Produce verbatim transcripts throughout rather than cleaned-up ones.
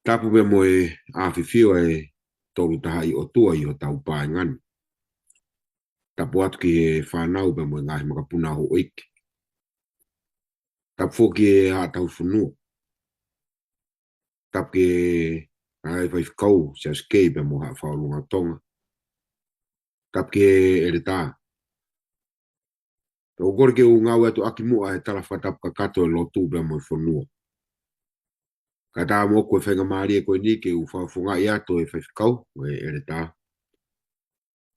Tapu pea mo e ʻafifio ʻa e Tolu Tahaʻi ʻOtua ʻi hotau paenga ni. Tapu atu ki he fānau pea mo e ngaahi makapuna ʻo houʻeiki. Tapu foki ki he Haʻa Tauhi Fonua. Tapu ki he ngaahi faifekau, Siaosi Kei pea mo Haʻa Fakalūkufua Tonga. Tapu ki he ʻEletā. Pea ʻoku ou kole ke u ngāueʻaki muʻa e tala fakatapu kakato ʻo e lotu pea mo e fonua. Kae ʻatā moʻoku e faingamālie ko eni ke u fakafofongaʻi atu e faifekau, ʻo e ʻEletā.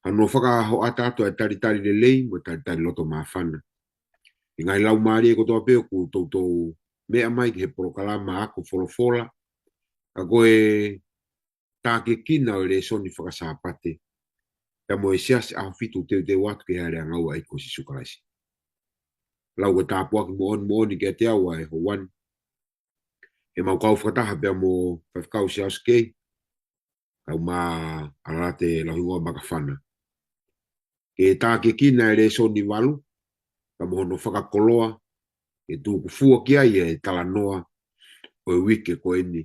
Hano fakahoʻata atu e talitali lelei mo e talitali loto māfana ʻi he ngaahi laumālie kotoa pē ʻoku toutou meʻa mai ki he polokalama ako folofola, ka ko e tākiekina ʻo e lēsoni faka-Sāpate, pea mo e Siasi ʻAhofitu Teuteu Atu ki he Hāʻele ʻAnga Ua ʻa e ʻEiki ko Sīsū Kalaisi. Lau ko e tāpuaki moʻoni moʻoni kiate au ʻa e houa ni, ʻemau kau fakataha pea mo Faifekau Siaosi Kei, kae ʻumaʻā ʻAlalate Lauhingoa Makafana, ke tākiekina e lēsoni valu, pea mo hono fakakoloa, ke tuku fua ki ai e talanoa ʻo e uike ko eni,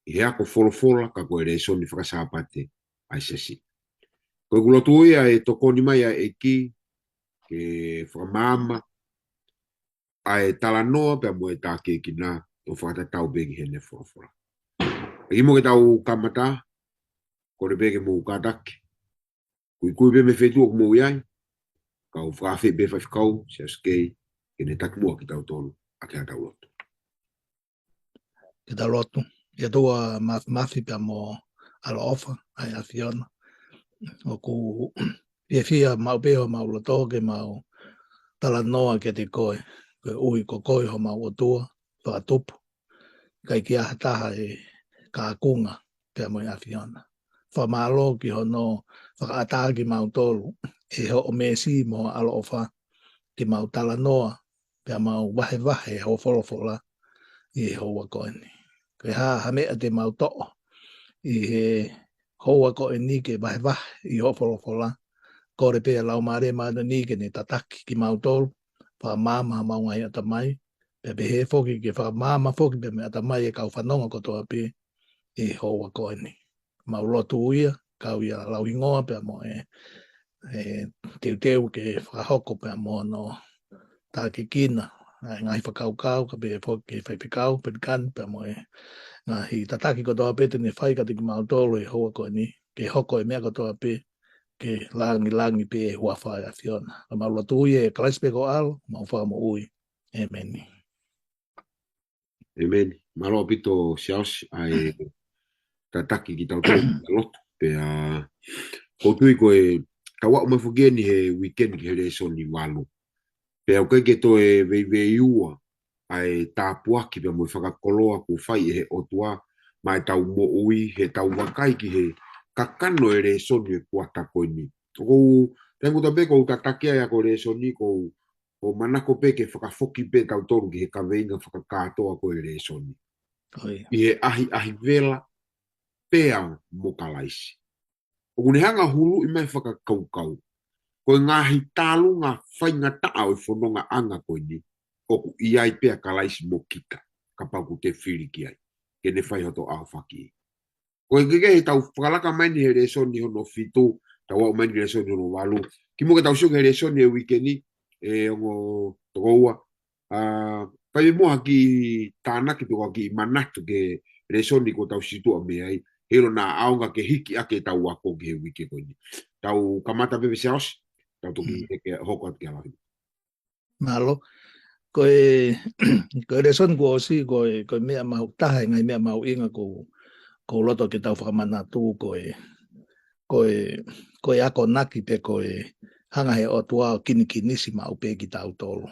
ʻi he ako folofola ka ko e lēsoni faka-Sāpate ʻa e Siasi. Ko ʻeku lotu ia ʻe tokoni mai ʻa e ʻEiki ke fakamaama ʻa e talanoa pea mo e tākiekina ʻo fakatatau pē ki heʻene folofola. ʻEiki, kimuʻa ke tau kamata, kole pē ke mou kātaki. Kuikui pē mei he feituʻu ʻoku mou ʻi ai, kau fakaafeʻi pē Faifekau Siaosi Kei ke ne taki muʻa kitautolu ʻaki haʻatau lotu. Ke tau lotu. ʻE ʻOtua Māfimafi pea mo ʻaloʻofa ʻa e ʻAfiona, ʻoku fiefia maʻu pē homau loto ke mau talanoa kiate koe, koeʻuhi ko koe homau ʻOtua fakatupu, ʻikai ke ʻi ai ha taha ʻe kaunga pea mo e ʻAfiona. Fakamālō ki hono fakaʻatā kimautolu ʻe hoʻo mēsi mo e ʻaloʻofa ke mau talanoa pea mau vahevahe hoʻo folofola ʻi he houa ko eni. Ko e hā ha meʻa te mau toʻo ʻi he houa ko eni ke vahevahe ʻi hoʻo folofola, kole pē ʻa e Laumālie Māʻoniʻoni ke ne tataki kimautolu, fakamaama homau ngaahi ʻatamai, pea pehē foki ke fakamaama foki pē mei he ʻatamai e kau fanongo kotoa pē ʻi he houa ko eni. Mau lotu ia, kau ia Lauhingoa pea mo e, e teuteu ke fakahoko pea mo hono tākiekina ʻa e ngaahi fakakaukau, kae pehē foki ki he faifekau, pelikani, pea mo e ngaahi tataki kotoa pē te ne fai kiate kimautolu ʻi he houa ko eni, ke hoko e meʻa kotoa pē ke langilangi pē e huafa ʻo e ʻAfiona. Ka mau lotu ia ʻia Kalaisi pē ko ho ʻAlo, homau Fakamoʻui. ʻĒmeni. ʻĒmeni. Mālō ʻaupito Siaosi ʻa e tataki kitautolu ki he lotu. Pea ʻoku ou tui ko e tau aʻu mai foki eni he uike ni ki he lēsoni valu. Pea ʻoku ʻikai ke toe veiveiua ʻa e tāpuaki pea mo e fakakoloa kuo fai ʻe he ʻOtua maʻa ʻetau moʻui, heʻetau vakai ki he kakano e lēsoni e kuata ko eni. ʻOku ou, taimi kotoa pē ʻoku ou tataki ai ʻa e ako lēsoni, ʻoku ou, ʻoku ou manako pē ke fakafoki pē tautolu ki he kaveinga fakakātoa ko e lēsoni. ʻOi. ʻI he ʻahiʻahi vela pea mo Kalaisi. ʻOku ne hanga huluʻi mai fakakaukau ko e ngaahi tālunga faingataʻa ʻo e fonongaʻanga ko eni, ʻoku ʻi ai pē ʻa Kalaisi mo kita, kapau ʻoku te fili ki ai, ke ne fai hoto ʻaofaki. Ko e kehe he tau fakalaka mai ni he lēsoni hono fitu, tau aʻu mai ni ki he lēsoni hono valu. Kimuʻa ke tau sio ki he lēsoni e uike ni, ʻe ongo tokoua, ʻa, fai muʻa ha kiʻi tānaki pe ko ha kiʻi manatu ki he lēsoni kuo tau situʻa mei ai, heiʻilo naʻa ʻaonga ke hiki ʻaki ʻetau ako ki he uike ko eni. Tau kamata pē mei Siaosi, tau toki Mm. heke hoko atu ki he Lauhingoa. Mālō. Ko e, ko e lēsoni kuo ʻosi, ko e, ko e meʻa mahu-, taha e ngaahi meʻa mahuʻinga ʻoku, ʻoku ou loto ke tau fakamanatu, ko e, ko e, ko e akonaki pe ko e hanga he ʻOtua ʻo kinikinisi maʻu pē kitautolu.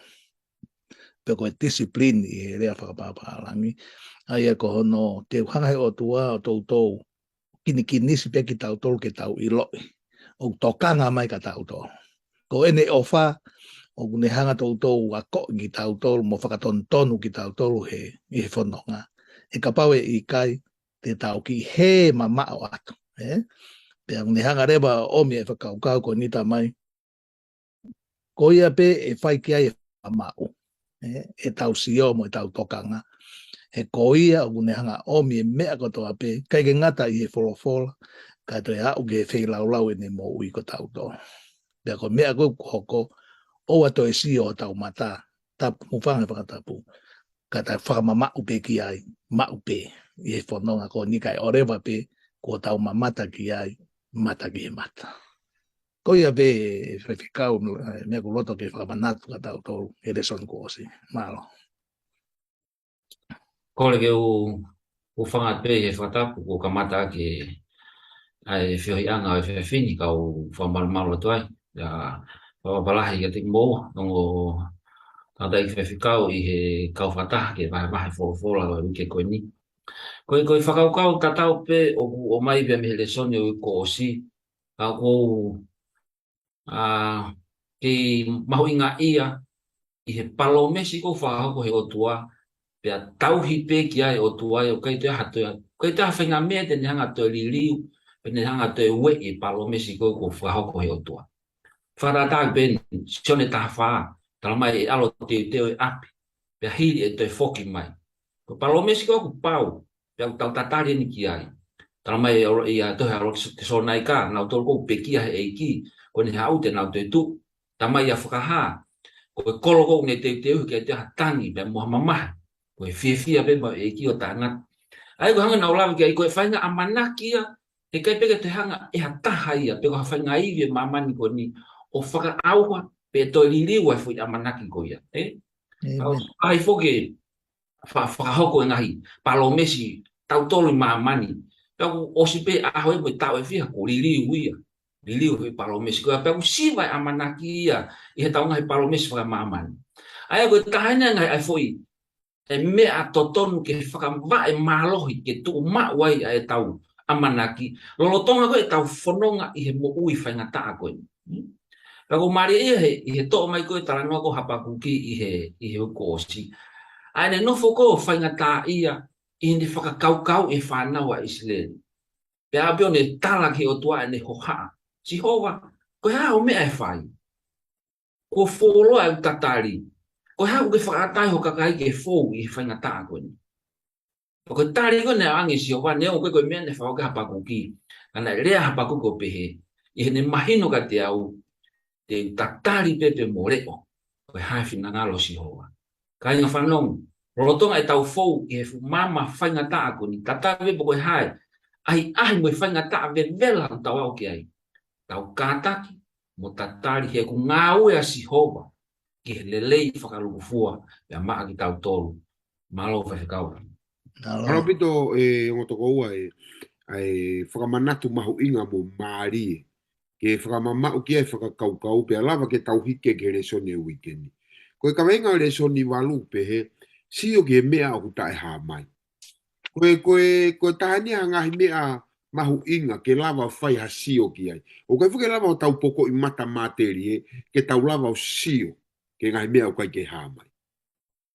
Pe ko e discipline ʻi he lea fakapapālangi. ʻA ia ko hono, te u hanga he ʻOtua ʻo toutou kinikinisi pē kitautolu ke tau ʻiloʻi ʻoku tokanga mai kia tautolu. Ko ʻene ʻofa, ʻoku ne hanga toutou ʻo akoʻi kitautolu mo fakatonutonu kitautolu he, ʻi he fononga. He kapau ʻe ʻikai, te tau kiʻi hē mamaʻo atu, ē? Pea ʻoku ne hanga leva ʻo ʻomi e fakakaukau ko eni, Tamai, ko ia pē ʻe fai ki ai e fakamaʻu, ē, ʻetau sio mo ʻetau tokanga. He ko ia ʻoku ne hanga ʻomi e meʻa kotoa pē, ʻikai ke ngata ʻi he folofola, kae toe aʻu ki he feilaulau ʻene moʻui ko tautolu. Pea ko e meʻa ko ē ʻoku hoko, ʻoua toe sio hotau mata, tapu, mou fange fakatapu, ka tau fakamamaʻu pē ki ai, maʻu pē, ʻi he fononga ko eni kae ʻoleva pē, kuo tau mamata ki ai, mata ki he mata. Ko ia pē, Faifekau, meʻa ʻoku ou loto ke fakamanatu kia tautolu, he lēsoni kuo ʻosi. Mālō. Kole ke u, u fangaʻi pē he fakatapu, kuo kamata ʻaki ʻa e feohiʻanga ʻo e efiafi ni, kau fakamalumalu atu ai. ʻIa, fakapapālangi kiate kimoua, ongo tangataʻeiki faifekau ʻi he kau fakataha ke vahevahe folofola ʻo e uike ko eni. Ko e, ko e fakakaukau tatau pē ʻoku ʻomai pē mei he lēsoni ʻo e uike kuo ʻosi, ka ʻoku ou ʻa, kei mahuʻingaʻia ʻi he palōmesi kuo fakahoko he ʻOtua, pea tauhi pē ki ai ʻOtua, ʻoku ʻikai toe ha toe, ʻoku ʻikai toe ha faʻahinga meʻa te ne hanga toe liliu, pe ne hanga toe ueʻi e palōmesi ko ē kuo fakahoko he ʻOtua. Fakatātā pē eni, Sione taha fā, talamai ʻe ʻalu ʻo teuteu e ʻapi, pea hili ʻe toe foki mai. Ko e palōmesi ko ē ʻoku pau, pea ʻoku tau tatali eni ki ai. Talamai ʻe ʻAlo-, ʻia tohi ʻa Tesalonaika, nautolu ʻoku pekia he ʻEiki, ko ʻene haʻu te nau toe tuʻu. Talamai ʻia Fakahā, ko e kolo ʻoku ne teuteu he ʻikai toe ha tangi, pea mo ha mamahi. Ko e fiefia pē mo e ʻEiki ʻo taʻengata. ʻA ia ko e hanga naʻa ku lave ki ai, ko e faʻahinga ʻamanaki ia, he ʻikai pē ke toe hanga ʻe ha taha ia, pe ko ha faʻahinga ivi ʻo e māmani ko eni, ʻo fakaʻauha, pe toe liliu ʻa e foʻi ʻamanaki ko ia. ʻĒ? ʻĒmeni. Ka ʻoku ʻi ai foki e fa-, fakahoko e ngaahi palōmesi tautolu ʻi māmani. Pea kuo ʻosi pē ʻaho ē mo e taʻu ʻe fiha kuo liliu ia. Liliu e palōmesi ko ia, pea kuo siva e ʻamanaki ia ʻi heʻetau ngaahi palōmesi fakamāmani. ʻA ia ko e taha eni e ngaahi ʻa e foʻi, e meʻa totonu ke fakavaʻe mālohi ke tuʻu maʻu ai ʻa ʻetau ʻamanaki, lolotonga ko ē ʻetau fononga ʻi he moʻui faingataʻa ko eni. Pea ʻoku mālie ia he, ʻi he toʻo mai ko ē talanoa ko Hapakuki ʻi he, ʻi he uike kuo ʻosi. ʻA ʻene nofo ko ē ʻo faingataʻaʻia ʻi heʻene fakakaukauʻi e fānau ʻa ʻIsileli. Pea ʻalu pē ʻo ne tala ki he ʻOtua ʻene hohaʻa. Sihova, ko e hā hoʻo meʻa ʻe fai? Kuo fuoloa ʻeku tatali. Ko e hā ʻoku ke fakaʻatā ai ho kakai ke fou ʻi he faingataʻa ko eni? Pea ko e tali ko ē naʻe ʻoange ʻe Sihova, neongo ko e meʻa naʻe fai ʻe Hapakuki. Ka naʻe lea ʻa Hapakuki ʻo pehē, ʻi heʻene mahino kiate au, te u tatali pē pea mo leʻo, ko e hā e finangalo ʻo Sihova. Kāinga fanongo, lolotonga ʻetau fou ʻi he fuʻu maama faingataʻa ko eni, tatau ai pē pe ko e hā e ʻahiʻahi mo e faingataʻa vevela ʻoku tau aʻu ki ai, tau kātaki mo tatali he ʻoku ngāue ʻa Sihova ki he lelei fakalūkufua pea maʻa kitautolu. Mālō Faifekau. Mālō. Mālō ʻaupito e ongo tokoua e, ʻa e fakamanatu mahuʻinga mo mālie ke fakamamaʻu ki ai e fakakaukau pea lava ke tau hiki ki he lēsoni e uike ni. Ko e kaveinga ʻo e lēsoni valu pehē, sio ki he meʻa ʻoku taʻehāmai. Ko e, ko e, ko e taha eni e ngaahi meʻa mahuʻinga ke lava ʻo fai ha sio ki ai. ʻOku ʻikai foki ke lava ʻo tau pokoʻi mata matelie, ke tau lava ʻo sio ki he ngaahi meʻa ʻoku ʻikai ke hāmai.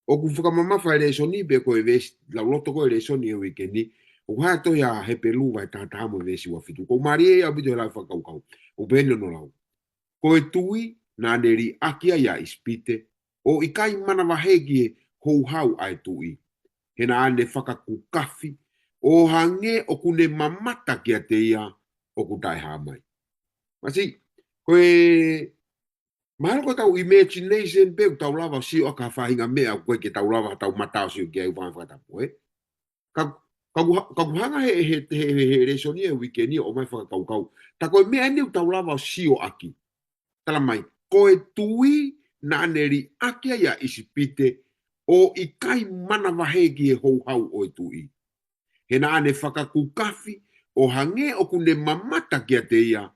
ʻOku fakamamafa e lēsoni pea ko e veesi, lauloto ko ē e lēsoni e uike ni, ʻoku hā e tohi ʻa Hepelū vahe taha taha mo e veesi ua fitu. ʻOku mālie ʻaupito e lau fakakaukau. ʻOku pehē ni hono lau. Ko e tui naʻa ne liʻaki ai ʻa ʻIsipite, ʻo ʻikai manavahē ki he houhau ʻa e tuʻi. He naʻa ne fakakukafi, ʻo hangē ʻoku ne mamata kiate ia ʻoku taʻehāmai. Masiʻi, ko e mahalo ko ʻetau imagination pē ʻoku tau lava ʻo sio ʻaki ha faʻahinga meʻa ʻoku ʻikai ke tau lava ʻetau mata ʻo sio ki ai, ʻoku fangaʻi fakatapu, ē? Ka, ka ʻoku ha-, ka ʻoku hanga he, he, he, he, he lēsoni e uike ni ʻo ʻomai fakakaukau. Tā ko e meʻa eni ʻoku tau lava ʻo sio ʻaki. Talamai, ko e tui naʻa ne liʻaki ai ʻa ʻIsipite, ʻo ʻikai manavahē ki he houhau ʻo e tuʻi. He naʻa ne fakakukafi, ʻo hangē ʻoku ne mamata kiate ia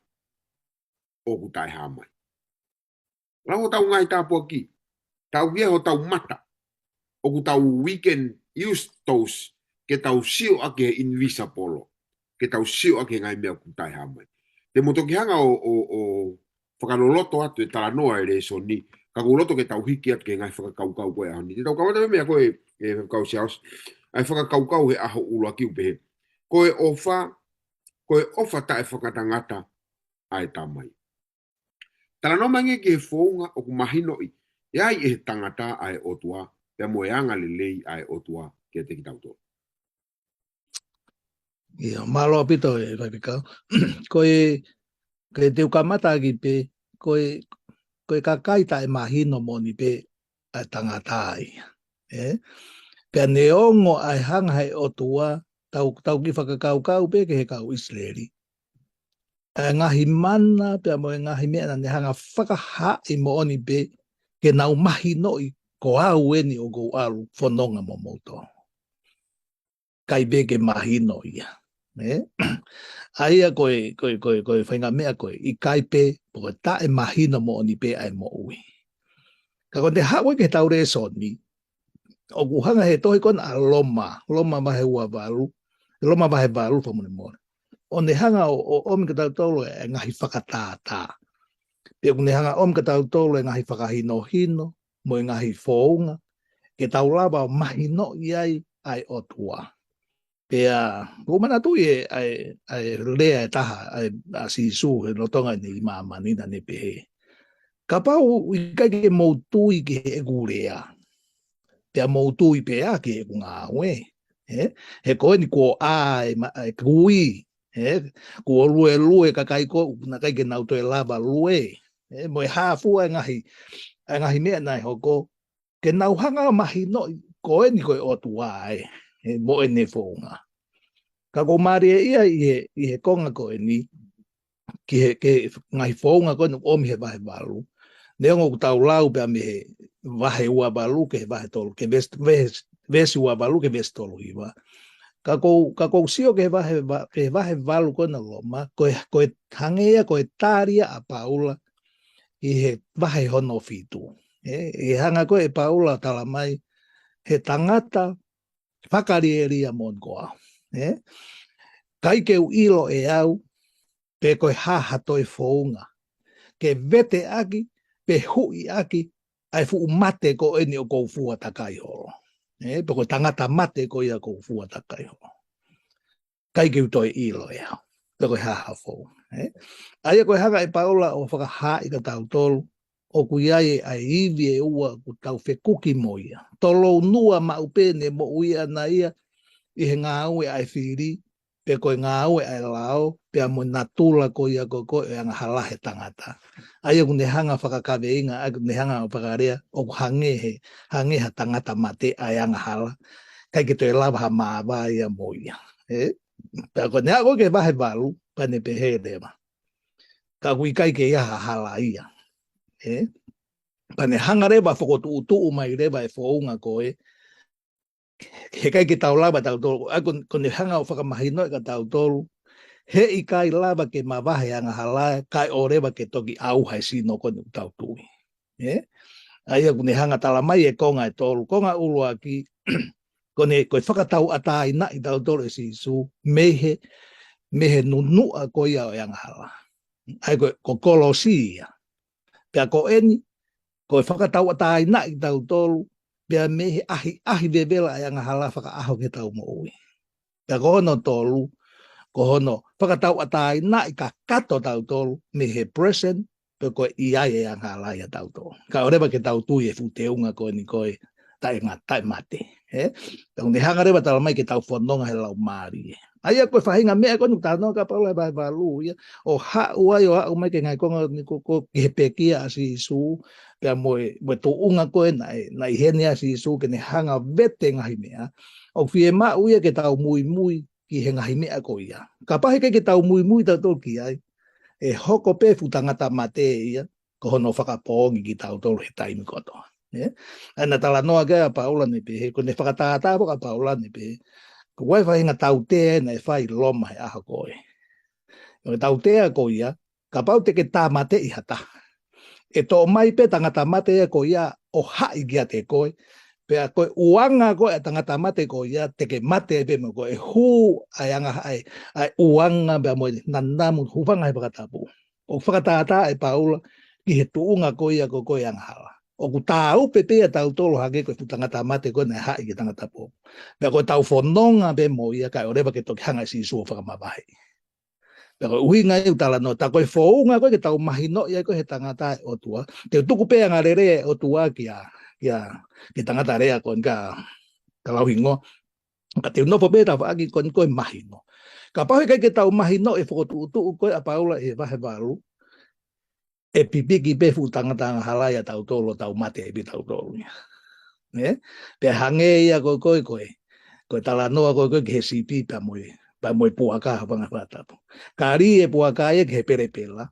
ʻoku taʻehāmai. Lau hotau ngaahi tāpuaki, tau ʻai hotau mata, ʻoku tau, we can use those, ke tau sio ʻaki e invisible, ke tau sio ʻaki e ngaahi meʻa ʻoku taʻehāmai. Te mo toki hanga ʻo, ʻo, ʻo fakaloloto atu e talanoa e lēsoni, ka ʻoku ou loto ke tau hiki atu ki he ngaahi fakakaukau ko ē ʻaho ni. Te tau kamata mei he meʻa ko ē, e, Faifekau Siaosi, ʻa e fakakaukau he ʻaho ʻuluaki ʻoku pehē. Ko e ʻofa, ko e ʻofa taʻefakangatangata ʻa e Tamai. Talanoa mai ange ki he founga ʻoku mahinoʻi ai ʻe he tangata ʻa e ʻOtua, pea mo e angalelei ʻa e ʻOtua kiate kitautolu. ʻIo, mālō ʻaupito e faifekau. Ko e, ko e te u kamata ʻaki pē, ko e, ko e kakai taʻemahino moʻoni pē ʻa e tangata ia. Ē? Pea neongo ʻa e hanga ʻe he ʻOtua, tau, tau kiʻi fakakaukau pē ki he kau ʻIsileli. ʻA e ngaahi mana, pea mo e ngaahi meʻa naʻa ne hanga fakahaaʻi moʻoni pē, ke nau mahinoʻi ko au eni ʻoku ou ʻalu fononga mo moutolu. ʻIkai pē ke mahino ia. Ē? ʻA ia ko e, ko e, ko e, ko e faʻahinga meʻa ko e, ʻikai pē, pe ko e taʻemahino moʻoni pē ʻa e moʻui. Ka ko ʻene haʻu ki heʻetau lēsoni, ʻoku hanga ʻe he tohi ko ena ʻa Loma, Loma vahe ua valu, Loma vahe valu fakamolemole. ʻO ne hanga ʻo, ʻo ʻomi kiate kitautolu e ngaahi fakatātā. Pea ʻoku ne hanga ʻo ʻomi kiate kitautolu e ngaahi fakahinohino, mo e ngaahi founga, ke tau lava ʻo mahinoʻi ai ʻa e ʻOtua. Pea, ʻoku ou manatuʻi e, ʻa e, ʻa e lea ʻe taha, ʻa e, ʻa Sīsū, he lolotonga ʻene ʻi māmani naʻa ne pehē. Kapau ʻikai ke mou tui ki heʻeku lea. Pea mou tui pē ā ki heʻeku ngāue. Ē? He ko eni kuo ʻā e ma-, e kui. Ē? Kuo luelue kakai ko ē, naʻe ʻikai ke nau toe lava lue. Ē? Mo e hā fua e ngaahi, e ngaahi meʻa naʻe hoko. Ke nau hanga ʻo mahinoʻi, ko eni ko e ʻOtua ē, ē, mo ʻene founga. Ka ʻoku ou mālieʻia ʻi he, ʻi he konga ko eni, ki he, ki he ngaahi founga ko eni ʻoku ʻomi he vahe valu. Neongo ʻoku tau lau pea mei he vahe ua valu ki he vahe tolu, ki he veesi, veesi, veesi ua valu ki he veesi tolu hiva. Ka ʻoku ou, ka ʻoku ou sio ki he vahe va-, ki he vahe valu ko ena Loma, ko e, ko e hangē ia ko e tali ia ʻa Paula, ʻi he vahe hono fitu. Ē, ʻi he hanga ko ē ʻe Paula ʻo tala mai, he tangata fakalielia moʻoni ko au. Ē, ʻikai ke u ʻilo ʻe au, pe ko e hā ha toe founga. Ke vete ʻaki, pe huʻi ʻaki, ʻa e fuʻu mate ko eni ʻoku ou fua takai holo. Ē, pe ko e tangata mate ko ia ʻoku ou fua takai holo. ʻIkai ke u toe ʻilo ʻe au. Pe ko e hā ha founga. Ē? ʻA ia ko e hanga ʻe Paula ʻo fakahaaʻi kiate kitautolu, ʻoku ʻi ai e, ʻa e ivi ʻe ua ʻoku tau fekuki mo ia. Tolounua maʻu pē ʻene moʻui ʻana ia, ʻi he ngāue ʻa e fili, pe ko e ngāue ʻa e lao, pea mo e natula ko ia ko ē ʻo e angahala he tangata. ʻA ia ʻoku ne hanga fakakaveinga, ʻa ia ʻoku ne hanga ʻo fakalea, ʻoku hangē he, hangē ha tangata mate ʻa e angahala. ʻIkai ke toe lava ha māvae ia mo ia. Ē? Pea ko ʻene aʻu ki he vahe valu, pea ne pehē leva. Ka ʻoku ʻikai ke ʻi ai ha hala ia. Ē? Pea ne hanga leva fokotuʻutuʻu mai leva e founga ko ē, he ʻikai ke tau lava tautolu, ʻa ia ko, ko ʻene hanga ʻo fakamahinoʻi kiate kitautolu, he ʻikai lava ke mavahe angahala, kae ʻoua leva ke toki ʻauha e sino ko eni ʻoku tau tui. Ē? ʻA ia ʻoku ne hanga tala mai e konga ʻe tolu, konga ʻuluaki, ko ʻene, ko e fakatauʻatāinaʻi tautolu ʻe Sīsū, mei he, mei he nunuʻa ko ia ʻo e angahala. ʻA ia ko, ko kolosi ia. Pea ko eni, ko e fakatauʻatāinaʻi tautolu, pea mei he ʻahiʻahi vevela ʻa e angahala fakaʻaho ki heʻetau moʻui. Pea ko hono tolu, ko hono fakatauʻatāinaʻi kakato tautolu, mei he present, pe ko e ʻi ai e angahala ia tautolu. Kae ʻoua leva ke tau tui e fuʻu teunga ko eni ko e taʻenga-, taʻemate. Ē? Pea ʻoku ne hanga leva tala mai ke tau fononga he laumālie. ʻA ia ko e faʻahinga meʻa ko eni ʻoku talanoa ki ai ʻa Paula he vahe valu ia. ʻO haʻu ai, ʻo aʻu mai ki he ngaahi konga ni ko, ko, ki he pekia ʻa Sīsū, pea mo e, mo e tuʻunga ko ē naʻe, naʻe ʻi heni ʻa Sīsū ke ne hanga vete ngaahi meʻa. ʻOku fiemaʻu ia ke tau muimui ki he ngaahi meʻa ko ia. Kapau he ʻikai ke tau muimui tautolu ki ai, ʻe hoko pē fuʻu tangata mate ia, ko hono fakapoongi kitautolu he taimi kotoa. Ē? ʻA ia naʻe talanoa ki ai ʻa Paula naʻe pehē, ko ʻene fakatātā foki ʻa Paula naʻe pehē, ko e faʻahinga tautea naʻe fai ʻi Loma he ʻaho ko ē. Ko e tautea ko ia, kapau te ke tāmateʻi ha taha, ʻe toʻo mai pē tangata mate ia ko ia ʻo haʻi kiate koe, pea ko e ʻuanga ko ē ʻa e tangata mate ko ia, te ke mate pē mo koe, ʻe hū ʻa e anga-, ʻa e, ʻa e ʻuanga pea mo e nanamu, hūfanga he fakatapu. ʻOku fakatātā ʻe Paula ki he tuʻunga ko ia ko ē ʻo e angahala. ʻOku tāupe pē ia tautolu hangē ko e fuʻu tangata mate ko ē naʻe haʻi ki he tangata poongi. Pea ko ʻetau fononga pē mo ia kae ʻoua leva ke toki hanga ʻe Sīsū ʻo fakamavaheʻi. Pea ko e ʻuhinga ia ʻoku talanoa, tā ko e founga ko ē ke tau mahinoʻi ai ko ē he tangata e ʻOtua. Te u tuku pē angalelei e ʻOtua kia, kia, ki he tangata lea ko eni ka, ka lau hingoa. Ka te u nofo pē he tafaʻaki ko eni ko e mahino. Kapau heʻikai ke tau mahino e fokotuʻutuʻu ko ē ʻa Paula ʻi he vahe valu, ʻe pipiki pē fuʻu tangata angahala ia tautolu ʻo tau mate ai pē tautolu ia. Nē? Pea hangē ia ko e, ko e, ko e, ko e talanoa ko e, ko e ki he sipi pea mo e, pea mo e puaka ha fanga fakatapu. Ka lī e puaka ia ki he pelepela,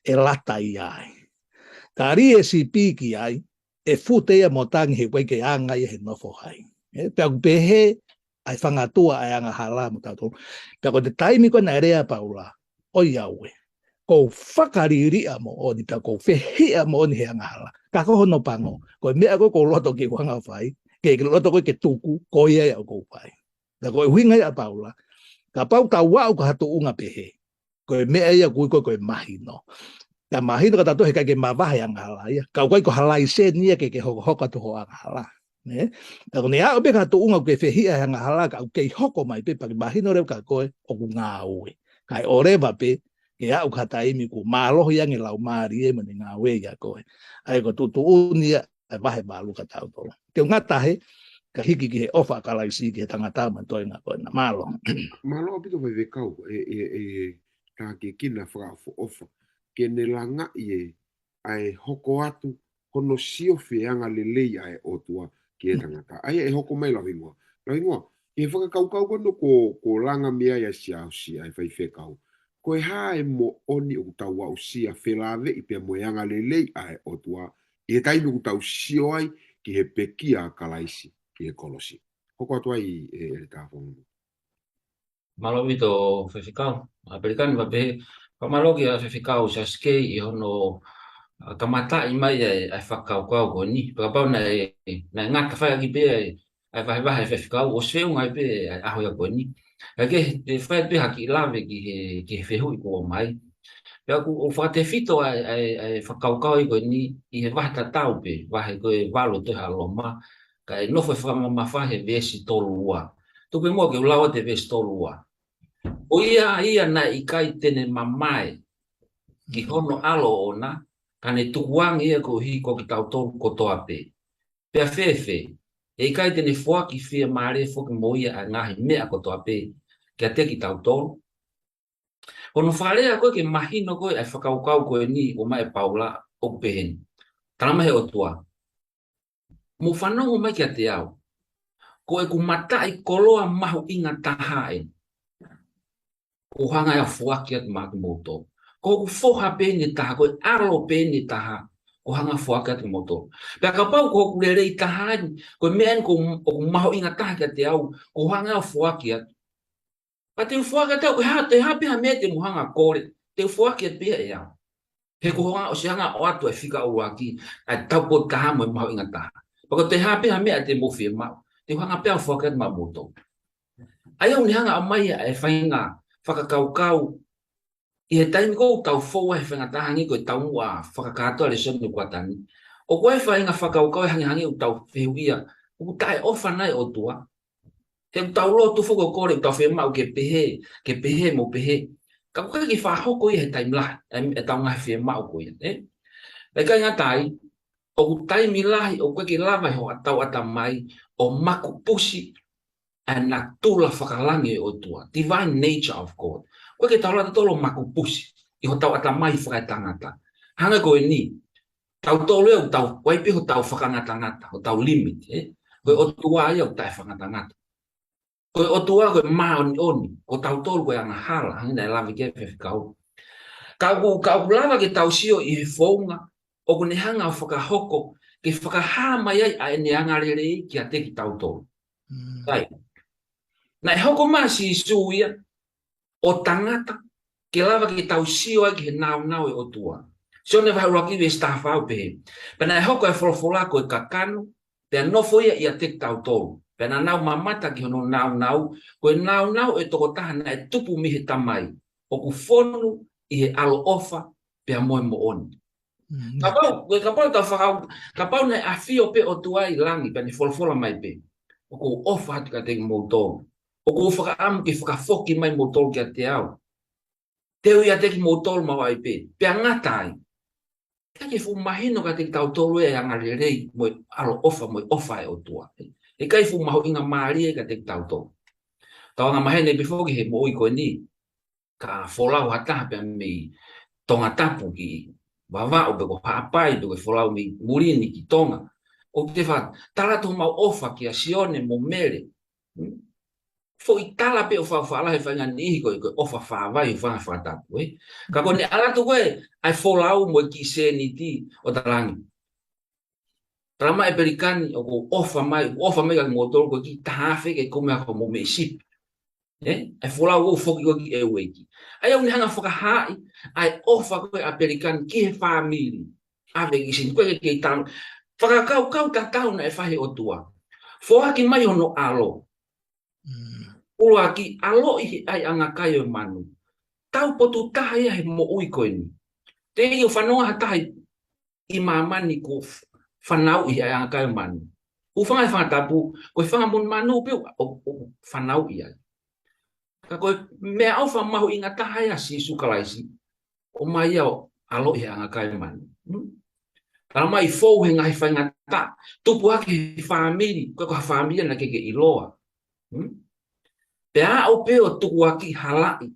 ʻe lata ia ai. Ka lī e sipi ki ai, ʻe fute ia mo tangi he ʻikai ke anga ia he nofo hai. Ē, pea ʻoku pehē ʻa e fangatua ʻa e angahala mo tautolu. Pea ko e taimi ko ē naʻe lea Paula, ʻoiauē, ʻoku ou fakaliliʻa moʻoni, pea ʻoku ou fehiʻa moʻoni he angahala. Ka ko hono pango, ko e meʻa ko ē ʻoku ou loto ke u hanga ʻo fai, ke, ke loto ko ē ke tuku, ko ia ia ʻoku ou fai. Pea ko e ʻuhinga ia ʻa Paula, kapau tau aʻu ki ha tuʻunga pehē, ko e meʻa ia ʻoku ui ko e, ko e mahino. Ka mahino ka tautolu heʻikai ke mavahe angahala ia. Ka ʻoku ʻikai ko ha laiseni ia ke, ke hokohoko atu ho angahala. Nē? Ka ko ʻene aʻu pē ki ha tuʻunga ʻoku ke fehiʻa he angahala ka ʻoku kei hoko mai pē pea ke mahino leva kia koe ʻoku ngāue. Kae ʻoleva pē ke aʻu ki ha taimi kuo mālohi ange laumālie mo ʻene ngāue ʻia koe. ʻA ia ko e tuʻutuʻuni ia ʻa e vahe valu kia tautolu. Te u ngata he, ka hiki ki he ʻofa ʻa Kalaisi ki he tangata mo e toenga ko ena. Mālō. Mālō ʻaupito faifekau, e, e, e, tā ke kina fakaʻofoʻofa. Ke ne langaʻi e, ʻa e hoko atu, hono siofi e angalelei ʻa e ʻOtua ki he tangata. ʻA ia ʻe hoko mai Lauhingoa. Lauhingoa, ki he fakakaukau ko ena ko, ko e langa mei ai ʻa Siaosi ʻa e faifekau. Ko e hā e moʻoni ʻoku tau aʻusia felāveʻi pea mo e angalelei ʻa e ʻOtua, ʻi he taimi ʻoku tau sio ai ki he pekia ʻa Kalaisi, ki he kolosi. Hoko atu ai e, e le tāfongo. Mālō ʻaupito faifekau. ʻA Pelikani va pehē, fakamālō kia faifekau Siaosi Kei ʻi hono, ʻa, kamataʻi mai ʻa e, ʻa e fakakaukau ko eni. Pea kapau naʻe, naʻe ngata fai ʻaki pē ʻa e, ʻa e vahevahe ʻa faifekau, ʻo sio ngai pē ʻa e ʻaho ia ko eni. Ka ke, te fai pē ha kiʻi lave ki he, ki he fehuʻi kuo ʻomai. Pea ʻoku ou fakatefito ʻa e, ʻa e, ʻa e fakakaukau ia ko eni ʻi he vahe tatau pē, vahe ko e valu ʻo e tohi ʻa Loma, kae nofo e fakamamafa he veesi tolu ua. Tuku pē muʻa ke u lau atu e veesi tolu ua. Ko ia ia naʻe ʻikai te ne mamae ki hono ʻAlo ʻoʻona, ka ne tukuange ia koeʻuhi ko kitautolu kotoa pē. Pea fēfē, heʻikai te ne foaki fiemālie foki mo ia ʻa e ngaahi meʻa kotoa pē kiate kitautolu? Ko hono fakalea ko ē ke mahino ko ē ʻa e fakakaukau ko eni ʻomai ʻe Paula ʻoku pehē ni. Tala mai he ʻOtua, mou fanongo mai kiate au. Ko ʻeku mataʻikoloa mahuʻinga taha eni. Kuo u hanga ʻe au ʻo foaki atu maʻa kimoutolu. Ko hoku foha pē eni ʻe taha, ko e ʻAlo pē eni ʻe taha, kuo u hanga ʻo foaki atu kimoutolu. Pea kapau ko hoku lelei taha eni, ko e meʻa eni ʻoku, ʻoku mahuʻinga taha kiate au, kuo u hanga ʻe au ʻo foaki atu. Pea te u foaki atu, ʻe hā, ʻe hā pē ha meʻa te mou hanga ʻo kole, te u foaki atu pē ia ʻe au. He kuo u hanga ʻo ʻosi hanga ʻo ʻoatu e fika ʻuluaki, ʻa e taupotu taha mo e mahuʻinga taha. Pea ko e hā pē ha meʻa te mou fiemaʻu, te u hanga pē ʻo foaki atu maʻamoutolu. ʻA ia ʻoku ne hanga ʻo ʻomai ʻa e faʻahinga fakakaukau ʻi he taimi ko ē ʻoku tau fou ai he faʻahinga taha hangē ko e taumuʻa fakakātoa lēsoni ʻo e kuata ni. ʻOku ʻi ai e faʻahinga fakakaukau ʻe hangehangē ʻoku tau fehuʻia, ʻoku taʻeʻofa nai e ʻOtua? He ʻoku tau lotu foki ʻo kole, ʻoku tau fiemaʻu ke pehē, ke pehē mo pehē. Ka ʻoku ʻikai ke fakahoko ia he taimi lahi, ʻe, ʻetau ngaahi fiemaʻu ko ia, ē? Pea ʻikai ngata ai, ʻoku taimi lahi ʻoku ʻikai ke lava ʻe hotau ʻatamai ʻo makupusi ʻa e natula fakalangi ʻo e ʻOtua, divine nature of God. ʻOku ʻikai ke tau lava tautolu ʻo makupusi ʻi hotau ʻatamai fakaetangata. Hangē ko eni, tautolu ʻoku tau, ʻoku ʻi ai pē hotau fakangatangata, hotau limit, ē? Ko e ʻOtua ia ʻoku taʻefakangatangata. Ko e ʻOtua ko e māʻoniʻoni, ko tautolu ko e angahala, hangē naʻe lave ki ai e faifekau. Ka ʻoku, ka ʻoku lava ke tau sio ʻi he founga ʻoku ne hanga ʻo fakahoko, ke fakahā mai ai ʻa ʻene angalelei kiate kitautolu. Mm. Sai. Naʻe hoko mai ʻa Sīsū ia ʻo tangata, ke lava ke tau sio ai ki he nāunau ʻo e ʻOtua. Sione vahe ʻuluaki veesi taha fā ʻoku pehē, pea naʻe hoko ʻa e folofola ko e kakano, pea nofo ia ʻiate kitautolu. Pea naʻa nau mamata ki hono nāunau, ko e nāunau ʻo e tokotaha naʻe tupu mei he Tamai, ʻoku fonu ʻi he ʻaloʻofa pea mo e moʻoni. Mm. Kapau, ko e kapau tau fakau-, kapau naʻe ʻafio pē ʻOtua ʻi langi, pea ne folofola mai pē, ʻoku ou ʻofa atu kiate kimoutolu. ʻOku ou fakaʻamu ke fakafoki mai moutolu kiate au. Te u ʻiate kimoutolu maʻu ai pē, pea ngata ai. ʻIkai ke fuʻu mahino kiate kitautolu e angalelei mo e ʻaloʻofa mo e ʻofa ʻa e ʻOtua. ʻIkai fuʻu mahuʻinga mālie kiate kitautolu. Tau anga maheni pē foki he moʻui ko eni, ka folau ha taha pea mei Tongatapu ki Vavaʻu pe ko Haʻapai pe ko e folau mei muli ni ki Tonga. ʻOku te fa-, tala atu homau ʻofa kia Sione mo Mele. Hmm? Foʻi tala pē ʻoku faʻa fālahi e faʻahinga niʻihi ko e, ko e ʻofa fāvai ʻo e fanga fakatapu, ē? Ka ko ʻene ʻalu atu ko ē, ʻa e folau mo e kiʻi sēniti ʻo talaange, tala mai ʻApelika ni ʻoku ʻofa mai, ʻofa mai kia kimoutolu ko e kiʻi taha afe ke kumi ʻaki hoʻomou meʻi sipi. Ē? ʻA e folau ʻoku foki ko ē ki ʻEueiki. ʻA ia ʻoku ne hanga fakahaaʻi ʻa e ʻofa ko ē ʻa ʻApelika ni ki he fāmili. ʻAve kiʻi sini, ko e kei tau. Fakakaukau tatau naʻe fai ʻe he ʻOtua. Foaki mai hono ʻAlo. Mm. ʻUluaki, ʻaloʻi he ʻaiʻanga kai ʻo e manu. Taupotu taha ia he moʻui ko eni. Teʻeki ke fanongo ha taha ʻi māmani kuo f-, fanauʻi he ʻaiʻanga kai ʻo e manu. Hūfanga he fanga tapu, ko e fanga monumanu pē ʻoku, ʻoku fanauʻi ai. Ka ko e meʻaʻofa mahuʻinga taha ia ʻa Sīsū Kalaisi, ʻomai ia ʻo ʻaloʻi he ʻaiʻanga kai ʻo e manu. Hmm? Tala mai fou he ngaahi faingataʻa, tupu hake he fāmili, ko e ko ha fāmili naʻe ʻikai ke ʻiloa. Hmm? Pea aʻu pē ʻo tukuakiʻi halaʻi,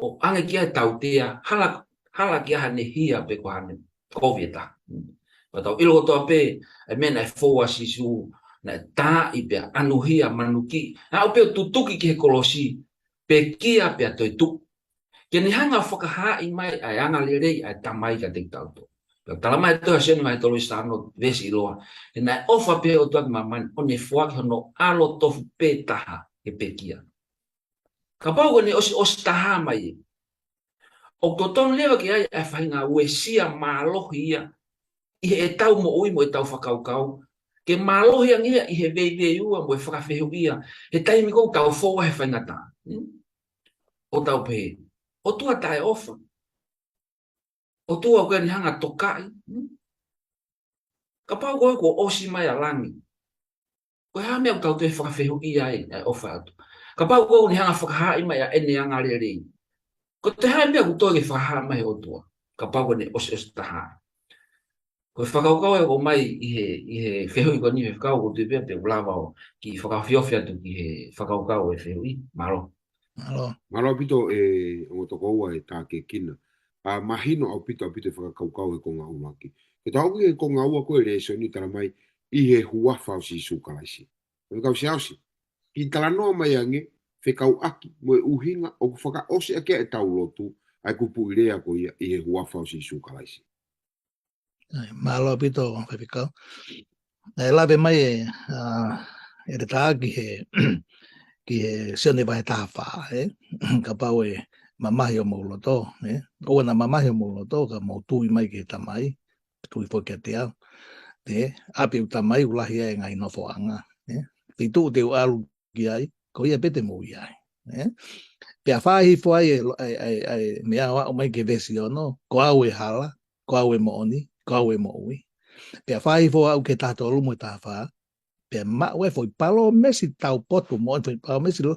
ʻo ʻange ki ai e tautea, hala, hala ki ai haʻane hia pe ko haʻane kovi ʻe taha. Hmm. Pea tau ʻilo kotoa pē, ʻa e meʻa naʻe fou ai ʻa Sīsū, naʻe taaʻi pea ʻanuhia, manukiʻi, aʻu pē ʻo tutuki ki he kolosi, pekia pea toetuʻu. Ke ne hanga ʻo fakahaaʻi mai ʻa e angalelei ʻa e Tamai kiate kitautolu. Pea tala mai ʻe he tohi ʻa Sione vahe tolu veesi taha ono, veesi ʻiloa. He naʻe ʻofa pehē ʻa e ʻOtua ki māmani, ʻo ne foaki hono ʻAlo tofu pē taha ke pekia. Kapau ko ʻene ʻosiʻosi taha mai ē, ʻoku totonu leva ke ʻi ai ʻa e faʻahinga uesia mālohi ia ʻi heʻetau moʻui mo ʻetau fakakaukau, ke mālohi ange ia ʻi he veiveiua mo e fakafehuʻia, he taimi ko ē ʻoku tau fou ai he faingataʻa. Hmm? ʻO tau pehē, ʻOtua taʻeʻofa. ʻOtua ʻoku ʻikai ke ne hanga ʻo tokaʻi. Hmm? Kapau ko ē kuo ʻosi mai ʻa langi, ko e hā e meʻa ʻoku tau toe fakafehuʻia ai ʻa e ʻofa ʻa e ʻOtua? Kapau ko ē ʻoku ne hanga ʻo fakahaaʻi mai ʻa ʻene angalelei, ko e hā e meʻa ʻoku toe ke fakahā mai ʻe he ʻOtua? Kapau ko ʻene ʻosiʻosi taha. Ko e fakakaukau ē ʻoku ʻomai ʻi he, ʻi he fehuʻi ko eni, he fakakaukau ʻoku ou tui pē ʻe lava ʻo kiʻi fakaofiofi atu ki he fakakaukau ʻo e fehuʻi. Mālō. Mālō. Mālō ʻaupito ʻe ongo tokoua e tākiekina. ʻA, mahino ʻaupito, ʻaupito e fakakaukau he konga ʻuluaki. Ke tau aʻu ki he konga ua ko e lēsoni, tala mai ʻi he huafa ʻo Sīsū Kalaisi. Ko e kau siaosi, kiʻi talanoa mai ange fekauʻaki mo e ʻuhinga ʻoku fakaʻosi ʻaki ʻetau lotu ʻa e kupuʻi lea ko ia ʻi he huafa ʻo Sīsū Kalaisi. ʻAi, mālō ʻaupito, Faifekau. ʻE lave mai ē, ʻa, ʻe le tā ki he, ki he Sione vahe taha fā, ē? Kapau ʻe mamahi homou loto, ē? ʻOua naʻa mamahi homou loto, ka mou tui mai ki he Tamai, tui foki kiate au. Ē? ʻApi ʻo e Tamai ʻoku lahi ai e ngaahi nofoʻanga, ē? Feituʻu te u ʻalu ki ai, ko ia pē te mou ʻi ai. Ē? Pea fāhifo ai e, e, e, e meʻa ʻo aʻu mai ki he veesi ono, ko au e hala, ko au e moʻoni, ko au e moʻui. Pea fāhifo aʻu ki he taha tolu mo e taha fā, pea maʻu ai e foʻi palōmesi taupotu moʻoni, foʻi palōmesi lo-,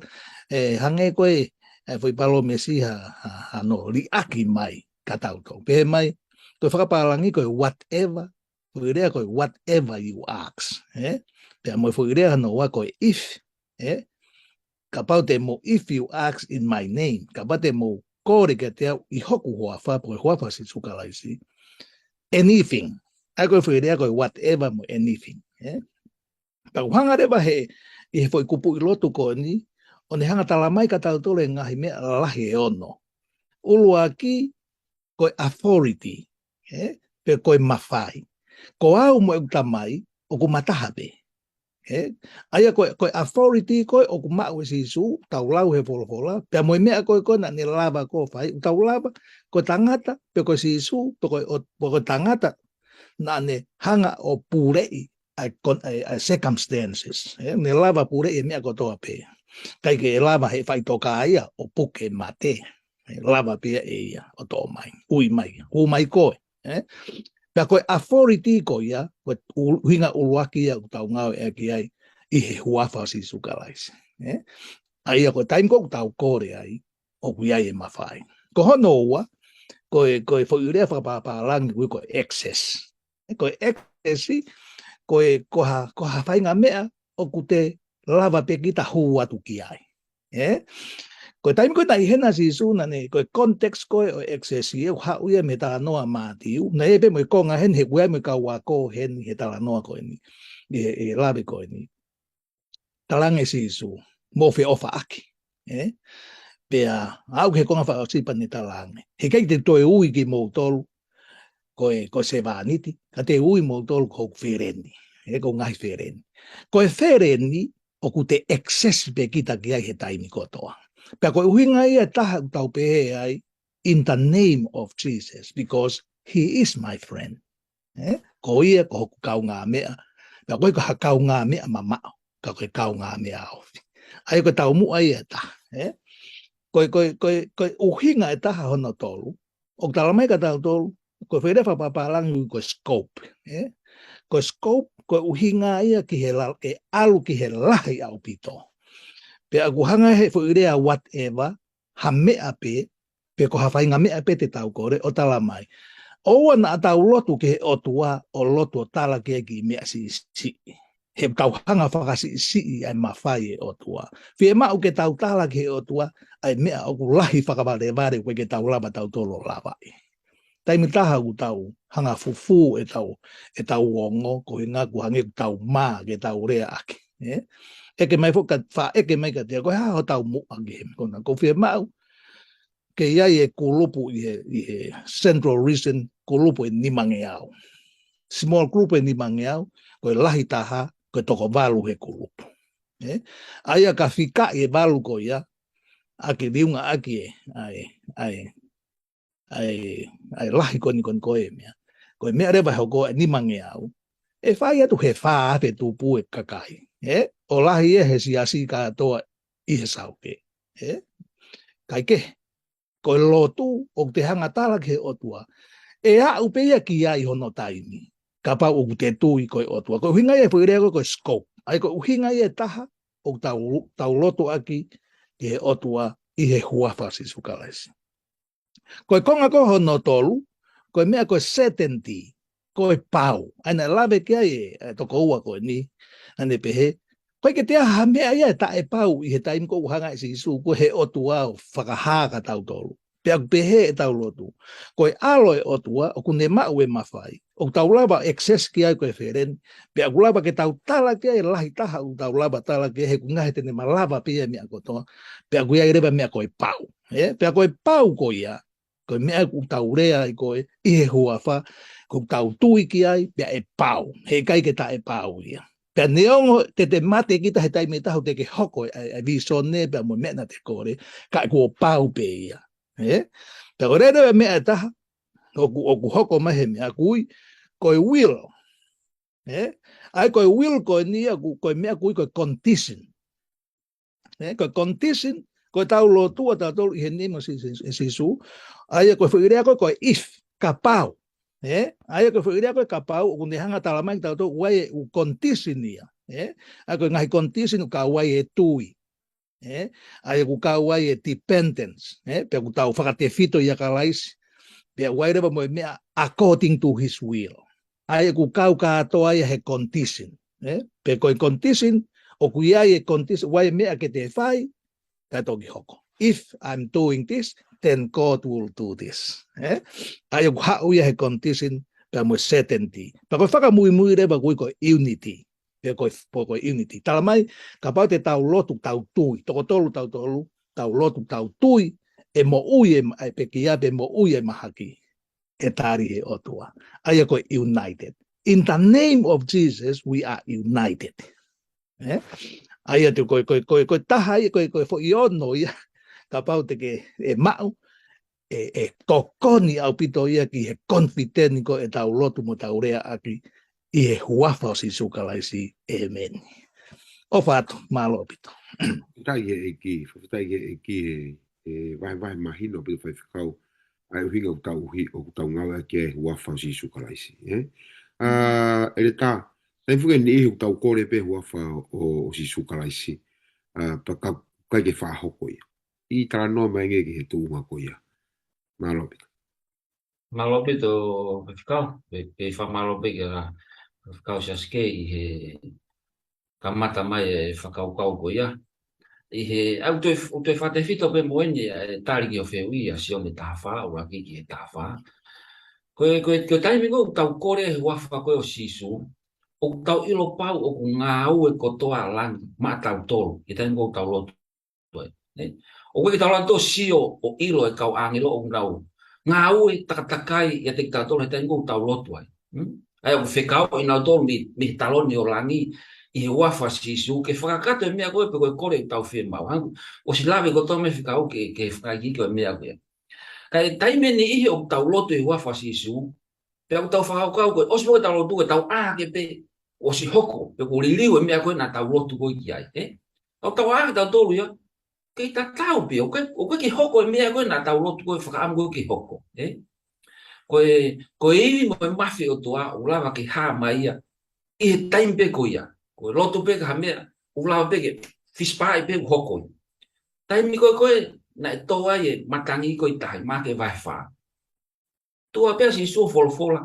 ē, hangē ko e, e foʻi palōmesi ha, ha, hano liʻaki mai kia tautolu. Pehē mai, ko e fakapālangi ko e whatever, foʻi lea ko e whatever you ask, ē? Pea mo e foʻi lea hono ua ko e if, ē? Kapau te mou, if you ask in my name, kapau te mou kole kiate au ʻi hoku huafa, pe ko e huafa ʻo Sīsū Kalaisi, anything. ʻA ia ko e foʻi lea ko e whatever mo e anything, ē? Pea ʻoku hanga leva he, ʻi he foʻi kupuʻi lotu ko eni, ʻo ne hanga ʻo tala mai kia tautolu e ngaahi meʻa lalahi ʻe ono. ʻUluaki, ko e authority, ē? Pe ko e mafai. Ko au mo ʻeku Tamai, ʻoku ma taha pē. Ē? ʻA ia ko e, ko e authority ko ē ʻoku maʻu ʻe Sīsū, tau lau he folofola, pea mo e meʻa ko ē ko ē naʻa ne lava ko ē ʻo fai, ʻoku tau lava, ko e tangata, pe ko Sīsū, pe ko, ʻo, pe ko e tangata, naʻa ne hanga ʻo puleʻi ʻa e kon-, ʻa e, ʻa e circumstances. Ē? Ne lava puleʻi e meʻa kotoa pē. ʻIkai ke lava he faʻitoka ia ʻo puke mate. Ē? Lava pē ia ʻe ia ʻo toʻo mai. Ui mai. Hū mai koe. Ē? Pea ko e authority ko ia, ko e ʻu-, ʻuhinga ʻuluaki ia ʻoku tau ngāueʻaki ai ʻi he huafa ʻo Sīsū Kalaisi. Ē? ʻA ia ko e taimi ko ē ʻoku tau kole ai, ʻoku ʻi ai e mafai. Ko hono ua, ko e, ko e foʻi lea fakapālangi ko e access. Ē, ko e access, ko e, ko ha, ko ha faʻahinga meʻa ʻoku te lava pē kita hū atu ki ai. Ē? Ko e taimi ko ē naʻe ʻi hena ʻa Sīsū naʻa ne, ko e context ko ē ʻo e Exodus ʻoku haʻu ia mei he talanoa ʻa Mātiu, naʻe ʻi ai pē mo e konga heni he ʻoku ʻi ai mo e kau ako heni he talanoa ko eni, ʻi he, ʻi he lave ko eni. Talaange ʻe Sīsū, mou feʻofaʻaki. Ē? Pea aʻu ki he konga fakaʻosi pea ne talaange, heʻikai te u toe ui kimoutolu ko e, ko e sevāniti, ka te u ui moutolu ko hoku feleni. Ē, ko e ngaahi feleni. Ko e feleni, ʻoku te access pē kita ki ai he taimi kotoa. Pea ko e ʻuhinga ia ʻe taha ʻoku tau pehē ai, in the name of Jesus, because he is my friend. Ē? Ko ia ko hoku kaungāmeʻa. Pea ʻoku ʻikai ko ha kaungāmeʻa mamaʻo, ka ko e kaungāmeʻa ofi. ʻA ia ko e taumuʻa ia ʻe taha. Ē? Ko e, ko e, ko e, ko e ʻuhinga ʻe taha hono tolu, ʻoku talamai kia tautolu, ko e foʻi lea fakapapālangi ko e scope, ē? Ko e scope, ko e ʻuhinga ia ki he la-, ke ʻalu ki he lahi ʻaupito. Pea ʻoku hanga he foʻi lea whatever, ha meʻa pē, pe ko ha faʻahinga meʻa pē te tau kole ʻo talamai. ʻOua naʻa tau lotu ki he ʻOtua, ʻo lotu ʻo tala ki he kiʻi meʻa siʻisiʻi. He tau hanga fakasiʻisiʻi ʻa e mafai ʻa e ʻOtua. Fiemaʻu ke tau tala ki he ʻOtua, ʻa e meʻa ʻoku lahi fakavalevale ʻoku ʻikai ke tau lava tautolu ʻo lavaʻi. Taimi ʻe taha ʻoku tau hanga fufū ʻetau, ʻetau ongo, ko e ʻuhinga ʻoku hangē ʻoku tau mā ke tau lea ʻaki. Ē? ʻEke mai foki ka, faʻa ʻeke mai kiate au, ko e hā hotau muʻa ki he, ko ena, ʻoku fiemaʻu ke ʻi ai e kulupu ʻi he, ʻi he Central Region, kulupu ʻe nimangeau. Small group ʻe nimangeau, ko e lahi taha, ko e toko valu he kulupu. Ē? ʻA ia ka fikaʻi e valu ko ia, ʻaki liunga ʻaki e, ʻa e, ʻa e, ʻa e, ʻa e lahi ko eni ko eni ko e meʻa. Ko e meʻa leva ʻe hoko ʻe nimangeau, ʻe fai atu he fā afe tupu e kakai. Ē? ʻO lahi ia he siasi kātoa ʻi he saukē. Ē? Kae kehe, ko e lotu ʻoku te hanga tala ki he ʻOtua, ʻe aʻu pē ia ki ai hono taimi, kapau ʻoku te tui ko e ʻOtua. Ko e ʻuhinga ia e foʻi lea ko e, ko e scope. ʻA ia ko e ʻuhinga ia ʻe taha ʻoku tau, tau lotu ʻaki ki he ʻOtua ʻi he huafa ʻo Sīsū Kalaisi. Ko e konga ko hono tolu, ko e meʻa ko e certainty, ko e pau. ʻA ia naʻe lave ki ai e, e tokoua ko eni, naʻa ne pehē, ʻoku ʻikai ke toe ʻi ai ha meʻa ia ʻe taʻepau ʻi he taimi ko ē ʻoku hanga ai ʻe Sīsū ko e he ʻOtua ʻo fakahā kia tautolu. Pea ʻoku pehē ʻetau lotu, ko e ʻAlo ʻo e ʻOtua, ʻoku ne maʻu e mafai, ʻoku tau lava access ki ai ko e feleni, pea ʻoku lava ke tau tala ki ai e lahi taha ʻoku tau lava tala ki ai he ʻoku ngaohi te ne malava pē ia e meʻa kotoa, pea ʻoku ʻi ai leva e meʻa ko e pau. Ē? Pea ko e pau ko ia, ko e meʻa ʻoku tau lea ai ko ē, ʻi he huafa, ʻoku tau tui ki ai, pea ʻe pau. Heʻikai ke taʻepau ia. Pea neongo te te mate kita he taimi ʻe taha ʻoku teʻeki ke hoko e, e, e visone, pea mo e meʻa naʻa te kole, ka kuo pau pē ia. Ē? Pea ko e lele e meʻa ʻe taha, ʻoku, ʻoku hoko mai he meʻa ʻoku ui, ko e will. Ē? ʻA ia ko e will ko eni ia, ko, ko e meʻa ʻoku ui ko e condition. Ē? Ko e condition, ko ʻetau lotu ʻa tautolu ʻi he nima ʻo Sī-, Sī-, Sī-, Sīsū. ʻA ia ko e foʻi lea ko e, ko e if, kapau. Ē? ʻA ia ko e foʻi lea ko e kapau, ʻoku ne hanga talamai kia tautolu ʻoku ʻi ai e ʻū condition ia. Ē? ʻA ia ko e ngaahi condition ʻoku kau ai e tui. Ē? ʻA ia ʻoku kau ai e dependence. Ē? Pea ʻoku tau fakatefito ʻia Kalaisi. Pea ʻoku ʻi ai leva mo e meʻa according to his will. ʻA ia ʻoku kau kātoa ia he condition. Ē? Pea ko e condition, ʻoku ʻi ai e condition, ʻoku ʻi ai e meʻa ke te fai, ka toki hoko. If I'm doing this, then God will do this. Ē? ʻA ia ʻoku haʻu ia he condition, pea mo e certainty. Pea ko e fakamuimui leva ʻoku ui ko e unity. Pea ko e, pea ko e unity. Talamai, kapau te tau lotu tau tui, toko tolu tau tolu, tau lotu tau tui, ʻe moʻui e ma-, e pekia, pea moʻui e mahaki. ʻE tali he ʻOtua. ʻA ia ko e united. In the name of Jesus, we are united. Ē? ʻA ia te ko e, ko e, ko e, ko e taha ia, ko e, ko e foʻi ono ia. Kapau te ke, ʻe maʻu, ʻe, ʻe tokoni ʻaupito ia ki he confident ko ʻetau lotu mo ʻetau lea ʻaki ʻi he huafa ʻo Sīsū Kalaisi. ʻĒmeni. ʻOfa atu, mālō ʻaupito. Fakafetaʻi ki he ʻEiki, fakafetaʻi ki he ʻEiki he, he vahevahe mahino ʻaupito faifekau, ʻa e ʻuhinga ʻoku tau ʻuhi, ʻoku tau ngāueʻaki e huafa ʻo Sīsū Kalaisi, ē? ʻA, ʻEletā, taimi foki ʻe niʻihi ʻoku tau kole pē huafa ʻo, ʻo Sīsū Kalaisi, ʻa, pea ka, ʻikai ke faʻa hoko ia. ʻI talanoa mai angē ki he tuʻunga ko ia. Mālō ʻaupito. Mālō ʻaupito, faifekau. Pea, pea fakamālō pē kia faifekau Siaosi Kei ʻi he kamata mai e fakakaukau ko ia. ʻI he, ʻa, ʻoku toe, ʻoku toe fakatefito pē mo eni, e, tali ki hoʻo fehuʻi ʻa Sione taha fā, ʻuluaki ki he taha fā. Ko e, ko e, ko e taimi ko ē ʻoku tau kole he huafa ko ē ʻo Sīsū, ʻoku tau ʻilo pau ʻoku ngāue kotoa ʻa langi maʻatautolu, ʻi he taimi ko ē ʻoku tau lotu ai. Nē? ʻOku ʻikai ke tau lava ʻo sio ʻo ʻilo e kau ʻāngelo ʻoku nau ngāue takatakai ʻiate kitautolu he taimi ko ē ʻoku tau lotu ai. Hmm? ʻA ia ʻoku fekauʻi nautolu mei, mei he taloni ʻo langi ʻi he huafa ʻo Sīsū ke fakakakato e meʻa ko ē pe ko e kole ʻoku tau fiemaʻu. Hangē ʻosi lave kotoa mai e fekau ke, ke fakaikiiki e meʻa ko ia. Ka ʻi he taimi ʻe niʻihi ʻoku tau lotu he huafa ʻo Sīsū, pea ʻoku tau fakakaukau ko ē, ʻosi pē ko ē ʻetau lotu ko ē, tau ʻā hake pē, ʻosi hoko, pe kuo liliu e meʻa ko ē naʻa tau lotu ko ē ki ai, ē? Tau tau ʻā hake tautolu ia, kei tatau pē, ʻoku ʻikai, ʻoku ʻikai ke hoko e meʻa ko ē naʻa tau lotu ko ē fakaʻamu ko ē ke hoko, ē? Ko e, ko e ivi mo e mafi ʻo e ʻOtua, ʻoku lava ke hā mai ia, ʻi he taimi pē ko ia. Ko e lotu pē ki ha meʻa, ʻoku lava pē ke fisipaʻi pē ʻoku hoko ia. Taimi ko ē ko ē, naʻe tō ai e matangi ko ē ʻi tahi, Maʻake vahe fā. Tuʻu pē ʻa Sīsū ʻo folofola,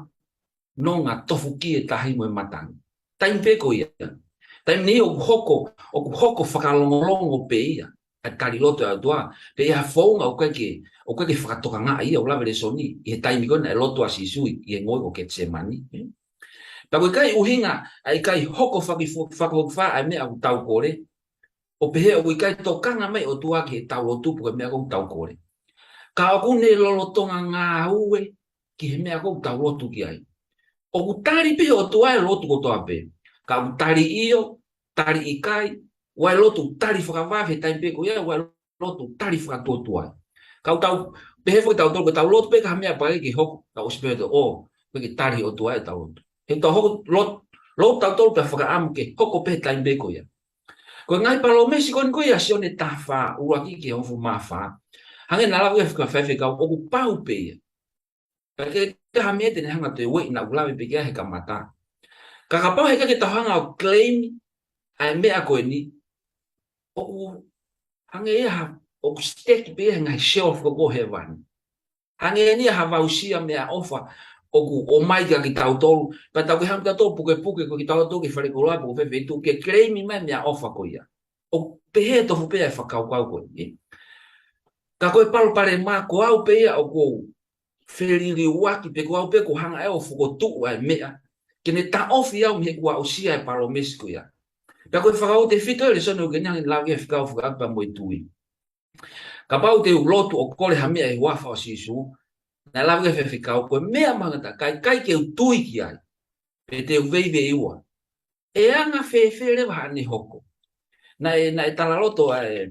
nonga tofu ki he tahi mo e matangi. Taimi pē ko ia. Taimi ni ʻoku hoko, ʻoku hoko fakalongolongo pē ia. ʻA e tali lotu ʻa e ʻOtua. Pea ʻi ha founga ʻoku ʻikai ke, ʻoku ʻikai ke fakatokangaʻi ia ʻo lave lēsoni. ʻI he taimi ko ē naʻe lotu ai ʻa Sīsū ʻi, ʻi he ngoue ko Ketisemani. Pea ʻoku ʻikai ʻuhinga, ʻa e ʻikai hoko faki fo-, fakafokifā ʻa e meʻa ʻoku tau kole. ʻO pehē ʻoku ʻikai tokanga mai ʻOtua ki heʻetau lotu pe ko e meʻa ko ē ʻoku tau kole. Ka ʻoku ne lolotonga ngāue ki he meʻa ko ē ʻoku tau lotu ki ai. ʻOku tali pē ʻe he ʻOtua e lotu kotoa pē. Ka ʻoku tali ʻio, tali ʻikai, ʻoku ʻi ai e lotu tali fakavave he taimi pē ko ia, ʻoku ʻi ai e lotu tali fakatuotuai. Ka ʻoku tau, pehē foki tautolu, ko ʻetau lotu pē ki ha meʻa pē ke hoko, tau ʻosi pehē ʻo, ʻoku ʻikai ke tali ʻe he ʻOtua ʻetau lotu. He tau hoko, lot-, lotu tautolu pē fakaʻamu ke hoko pē he taimi pē ko ia. Ko e ngaahi palōmesi ko eni ko ia ʻa Sione taha fā, ʻuluaki ki he hongofulu mā fā. Hangē naʻa lave ki ai e faifekau, ʻoku pau pē ia. Ka ʻikai ke ha meʻa te ne hanga ʻo toe ueʻi naʻa ku lave pē ki ai he kamata. Ka kapau he ʻikai ke tau hanga ʻo claim ʻa e meʻa ko eni, ʻoku hangē ia ha, ʻoku stake pē ia he ngaahi shelf ko ē ʻo hēvani. Hangē ia ha voucher meʻaʻofa ʻoku ʻomai kiate kitautolu, pea tau ke hanga tautolu ʻo pukepuke ko kitautolu ki he fale koloa pe ko fē feituʻu ke claim mai e meʻaʻofa ko ia. ʻOku pehē tofu pē ʻa e fakakaukau ko ē. Ka ko e palopalema ko au pē ia ʻoku ou feliliuaki pe ko au pē ʻoku ou hanga ʻe au ʻo fokotuʻu ʻa e meʻa ke ne taʻofi au mei heʻeku aʻusia e palōmesi ko ia. Pea ko e fakakaukau tefito e lēsoni ʻoku ne hanga ʻo lave ki ai e faifekau fakaʻamu pea mo e tui. Kapau te u lotu ʻo kole ha meʻa ʻi he huafa ʻo Sīsū, naʻe lave ki ai e faifekau, ko e meʻa mahaki ʻe taha, ka ʻikai ke u tui ki ai, pe te u veiveiua. ʻE anga fēfē leva haʻane hoko. Naʻe, naʻe talaloto ʻa e,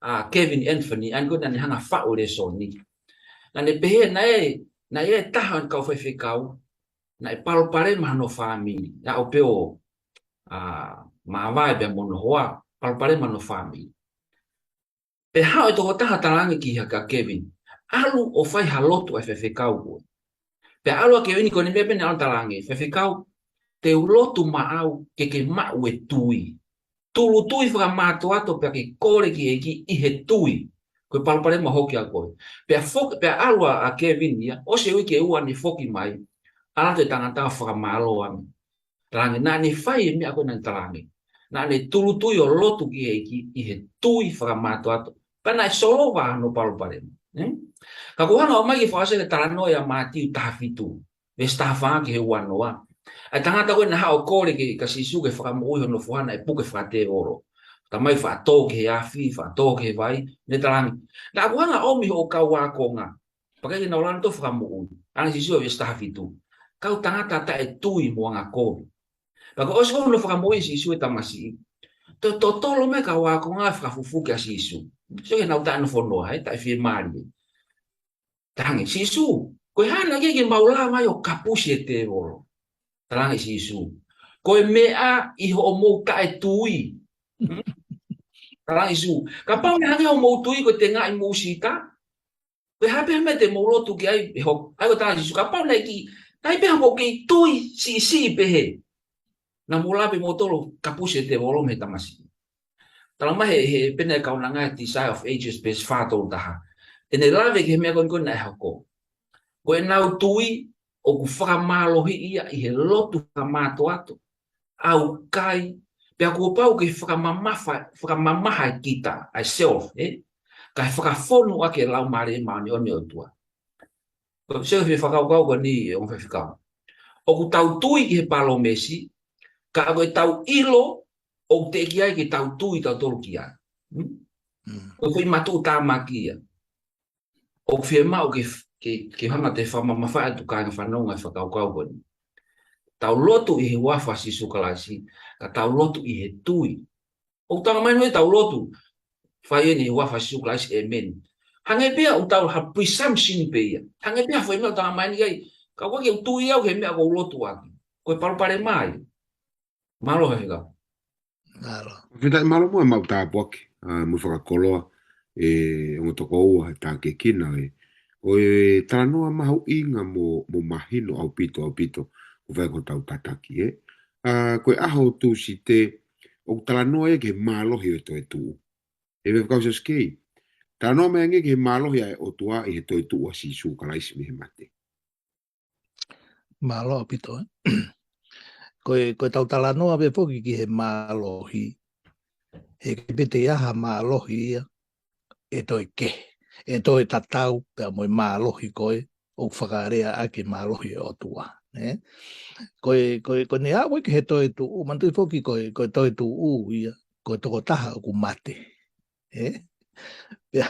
ʻa Kevin Anthony, ʻa eni ko ē naʻa ne hanga ʻo faʻu e lēsoni. Naʻa ne pehē naʻe, naʻe ʻi ai e taha ʻo e kau faifekau, naʻe palopalema hano fāmili. Naʻe ʻo pē ʻo, ʻa, māvae pea mo hono hoa, palopalema hano fāmili. Pea haʻu e tokotaha talaange kia Kevin, ʻalu ʻo fai ha lotu ʻa e faifekau ko ē. Pea ʻalu ʻa Kevin ko eni meʻa pē naʻe ʻalu ʻo talaange, faifekau, te u lotu maʻau ke ke maʻu e tui. Tūʻulutui fakamātoato pea ke kole ki he ʻEiki ʻi he tui. Ko e palopalema hoko kia koe. Pea foki, pea ʻalu ʻa, ʻa Kevin ia, ʻosi e uike ʻe ua ne foki mai, ʻalu atu e tangata ʻo fakamālō ange. Talaange, naʻa ne fai e meʻa ko ē naʻa ne talaange. Naʻa ne tūʻulutui ʻo lotu ki he ʻEiki ʻi he tui fakamātoato. Pea naʻe solova hono palopalema. Hmm? Ka ʻoku ou hanga ʻo ʻomai ke fakasio e talanoa ʻia Mātiu taha fitu, veesi taha fā ki he ua noa. ʻA e tangata ko ē naʻe haʻu ʻo kole kia Sīsū ke fakamoʻui hono foha naʻe puke fakatēvolo. Tamai, faʻa tō ki he afi, faʻa tō ki he vai, ne talaange, naʻa ku hanga ʻo ʻomi hoʻo kau ākonga. Pea ʻikai ke nau lava ʻo fakamoʻui. Talaange ʻe Sīsū ʻi he veesi taha fitu, kau tangata taʻetui mo angakovi. Pea ko e ʻosi ko ē hono fakamoʻui ʻe Sīsū e tamasiʻi, toe totolo mai e kau ākonga ʻo fakafufū kia Sīsū. Sio ki heʻenau taʻenofonoa, ē, taʻefiemālie. Talaange, Sīsū, ko e hā naʻe ʻikai ke mau lava mai ʻo kapusi e tēvolo? Talaange ʻe Sīsū, ko e meʻa ʻi hoʻomou taʻetui. Talaange ʻe Sīsū, kapau naʻe hangē hoʻomou tui ko e tengaʻi mūsita, ko e hā pē ha meʻa te mou lotu ki ai ʻe hoko? ʻA ia ko e talaange ʻe Sīsū, kapau naʻe ʻikai, naʻe ʻi ai pē haʻamou kiʻi tui siʻisiʻi pehē, naʻa mou lava pē moutolu ʻo kapusi e tēvolo mei he tamasiʻi. Talamai ʻe he, he pehē ʻa e kaunanga, Desire of Ages, veesi fā tolu taha. ʻEne lave ki he meʻa ko eni ko ē naʻe hoko. Ko ʻenau tui ʻoku fakamālohiʻi ia ʻi he lotu fakamātoato. ʻAukai, Pea kuo pau ke fakamamafa, fakamamaha e kita, ʻa e self, ē? Kae fakafonu ʻaki e Laumālie Māʻoniʻoni ʻo e ʻOtua. Ko e sio he fakakaukau ko eni ʻe ongo faifekau. ʻOku tau tui ki he palōmesi, ka ko e tau ʻilo, ʻoku teʻeki ai ke tau tui tautolu ki ai. Hmm? Mm. Ko e foʻi matuʻu tāmaki ia. ʻOku fiemaʻu ke, ke, ke hanga ʻo fakamamafaʻi atu kāinga fanongo e fakakaukau ko eni. Tau lotu ʻi he huafa ʻo Sīsū Kalaisi, ka tau lotu ʻi he tui. ʻOku tala mai ʻe he tau lotu, fai eni ʻi he huafa ʻo Sīsū Kalaisi, ʻēmeni. Hangē pē ia ʻoku tau ha presumption pē ia. Hangē pē ia ha foʻi meʻa ʻoku tala mai ʻe he ʻEiki, ka ʻoku ʻikai ke u tui au ki he meʻa ʻoku ou lotu ʻaki. Ko e palopalema ia. Mālō faifekau. Mālō. Fakafetaʻi, mālō muʻa e maʻu tāpuaki, ʻa, mo e fakakoloa, ʻe ongo tokoua, ʻe tākiekina, ē. ʻO e talanoa mahuʻinga mo, mo mahino ʻaupito, ʻaupito, ʻoku fai ko e tau tataki, ē. ʻA, ko e ʻaho Tūsite, ʻoku talanoa ia ki he mālohi ʻo e toetuʻu. ʻE faifekau Siaosi Kei. Talanoa mai angē ki he mālohi ʻa e ʻOtua ʻi he toetuʻu ʻa Sīsū Kalaisi mei he mate. Mālō ʻaupito, ē. Ko e, ko e tau talanoa pē foki ki he mālohi. He ʻikai pē te ʻi ai ha mālohi ia ʻe toe kehe, ʻe toe tatau pea mo e mālohi ko ē ʻoku fakalea ʻaki e mālohi ʻo e ʻOtua, ē? Ko e, ko e, ko ʻene aʻu ki he toetuʻu, manatuʻi foki ko e, ko e toetuʻu ia, ko e tokotaha ʻoku mate. Ē? Pea,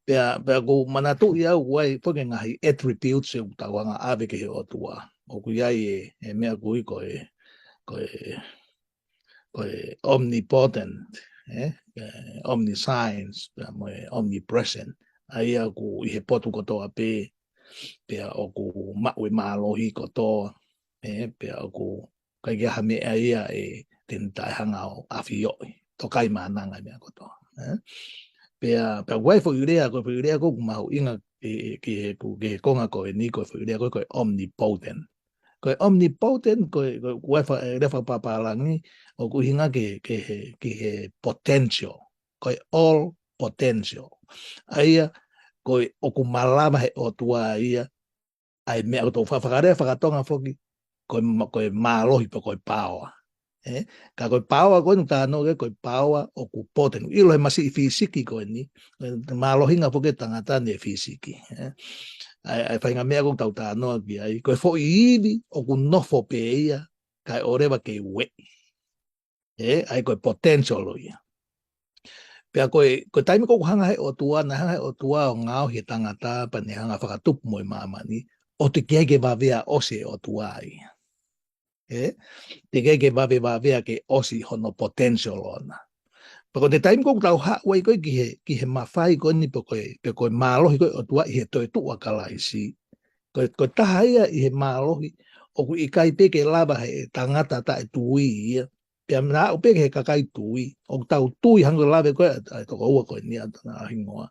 pea, pea ʻoku ou manatuʻi au ʻoku ʻi ai foki e ngaahi attributes ʻoku tau hanga ʻo ʻave ki he ʻOtua. ʻOku ʻi ai e, e meʻa ʻoku ui ko e, ko e, ko e omnipotent, ē? E omniscience, pea mo e omnipresent. ʻA ia ʻoku ʻi he potu kotoa pē, pea ʻoku maʻu e mālohi kotoa, ē? Pea ʻoku ʻikai ke ʻi ai ha meʻa ia ʻe te ne taʻehanga ʻo ʻafioʻi. Toka ʻi mānanga e meʻa kotoa, ē? Pea, pea ʻoku ʻi ai e foʻi lea, ko e foʻi lea ʻoku mahuʻinga ʻi, ʻi, ki he, ki he konga ko eni, ko e foʻi lea ko e, ko e omnipotent. Ko e omnipotent, ko e, ko e, ko e fa-, e lea fakapapālangi, ʻoku ʻuhinga ki he, ki he, ki he potential. Ko e all potential. ʻA ia, ko e ʻoku malava he ʻOtua ia, ʻa e meʻa ʻoku tau fa-, fakalea fakatonga foki, ko e ma-, ko e mālohi pe ko e power. Ē? Ka ko e power ko eni ʻoku talanoa ki ai ko e power ʻoku potent. ʻIlo he masiʻi fīsiki ko eni, ē, mālohinga foki e tangata ʻene fīsiki. Ē? ʻA e, ʻa e faʻahinga meʻa ʻoku tau talanoa ki ai, ko e foʻi ivi ʻoku nofo pē ia, kae ʻoua leva ke ueʻi. Ē, ʻa ia ko e potential ʻo ia. Pea ko e, ko e taimi ʻoku hanga he ʻOtua, naʻe hanga he ʻOtua ʻo ngaohi e tangata pea ne hanga ʻo fakatupu mo e māmani, ʻoku teʻeki ai ke vavea ʻosi e ʻOtua ia. Ē, teʻeki ai ke vavevavea ke ʻosi hono potential ʻona. Pea ko e taimi ʻoku tau haʻu ai ko ē ki he, ki he mafai ko eni pe ko e, pe ko e mālohi ko ē ʻo e ʻOtua ʻi he toetuʻu ʻa Kalaisi. Ko e, ko e taha ia ʻi he mālohi, ʻoku ʻikai pē ke lava he tangata taʻetui ia, pea naʻa aʻu pē ki he kakai tui, ʻoku tau tui hangē ko e lave ko ē ʻa e, ʻa e tokoua ko eni ʻa e tana hingoa.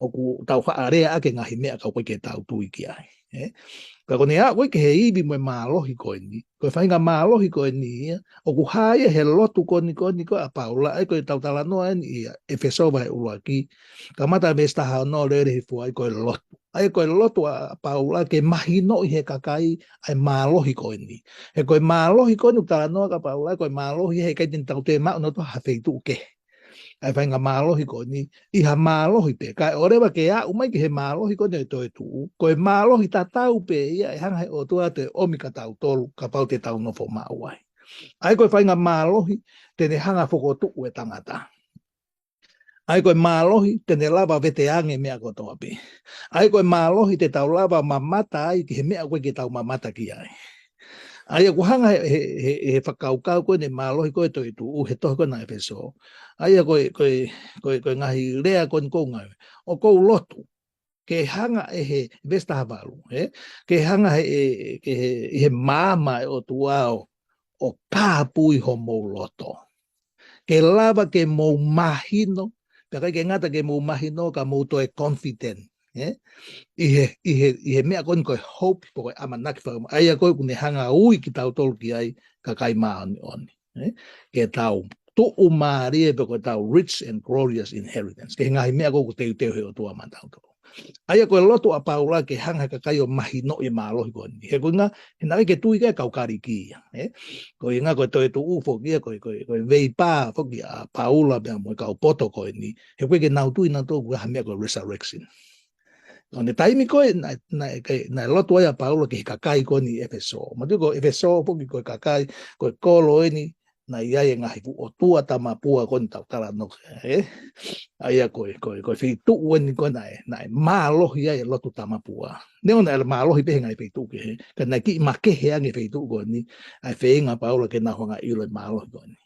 ʻOku tau faʻa lea ʻaki e ngaahi meʻa ka ʻoku ʻikai ke tau tui ki ai. Ē? Ka ko ʻene aʻu ko ē ki he ivi mo e mālohi ko eni, ko e faʻahinga mālohi ko eni ia, ʻoku hā ia he lotu ko eni ko eni ko ē ʻa Paula, ʻa ia ko e tau talanoa eni ʻi ʻEfesō vahe ʻuluaki, kamata veesi taha ono lele hifo ai ko e lotu. ʻA ia ko e lotu ʻa Paula ke mahinoʻi he kakai ʻa e mālohi ko eni. He ko e mālohi ko eni ʻoku talanoa ki ai ʻa Paula, ko e mālohi he ʻikai te ne tau toe maʻu ʻe nautolu ha feituʻu kehe. ʻA e faʻahinga mālohi ko eni, ʻi ha mālohi pē, kae ʻoua leva ke aʻu mai ki he mālohi ko eni ʻo e toetuʻu, ko e mālohi tatau pē ia ʻe hanga he ʻOtua ʻo toe ʻomi kia tautolu, kapau te tau nofo maʻu ai. ʻA ia ko e faʻahinga mālohi, te ne hanga ʻo fokotuʻu e tangata. ʻA ia ko e mālohi te ne lava ʻo veteange e meʻa kotoa pē. ʻA ia ko e mālohi te tau lava ʻo mamata ai ki he meʻa ʻoku ʻikai ke tau mamata ki ai. ʻA ia ʻoku hanga he, he, he, he fakakaukau ko eni e mālohi ko ē ʻo e toetuʻu he tohi ko ena ʻEfesō. ʻA ia ko e, ko e, ko e, ko e ngaahi lea ko eni ʻoku ngāue. ʻOku ou lotu ke hanga ʻe he, veesi taha valu, ē? Ke hanga ʻe he, ʻe, ke he, ʻe he maama ʻo e ʻOtua ʻo, ʻo kāpui homou loto. Ke lava ke mou mahino, pea ʻikai ke ngata ke mou mahino, ka mou toe confident, ē? ʻI he, ʻi he, ʻi he meʻa ko eni ko e hope, pe ko e ʻamanaki faka-, ʻa ia ko ē ʻoku ne hanga ʻo ui kitautolu ki ai, kakai māʻoniʻoni, ē? Ke tau tuʻumālie pe ko e tau rich and glorious inheritance. Ki he ngaahi meʻa ko ē ʻoku teuteu he ʻOtua maʻa tautolu. ʻA ia ko e lotu ʻa Paula ke hanga he kakai ʻo mahinoʻi e mālohi ko eni. He ko e ʻuhinga, he naʻe ʻikai ke tui ki ai e kau Kalisi ia, ē? Ko e ʻuhinga ko e toetuʻu foki ia, ko e, ko e, ko e veipā foki ʻa Paula pea mo e kau poto ko eni. He ʻoku ʻikai ke nau tui nautolu ki ha meʻa ko e resurrection. Ko e taimi ko ē naʻe, naʻe, ke, naʻe lotu ai ʻa Paula ki he kakai ko eni ʻi ʻEfesō. Manatuʻi ko ʻEfesō foki ko e kakai, ko e kolo eni, naʻe ʻi ai e ngaahi fuʻu ʻotua tamapua ko eni tau talanoa ki ai, ē? ʻA ia ko e, ko e, ko e feituʻu eni ko ē naʻe, naʻe mālohi ai e lotu tamapua. Neongo naʻe mālohi pē he ngaahi feituʻu kehe, ka naʻe kiʻi makehe ange e feituʻu ko eni, ʻa e feinga ʻa Paula ke nau hanga ʻo ʻilo e mālohi ko eni.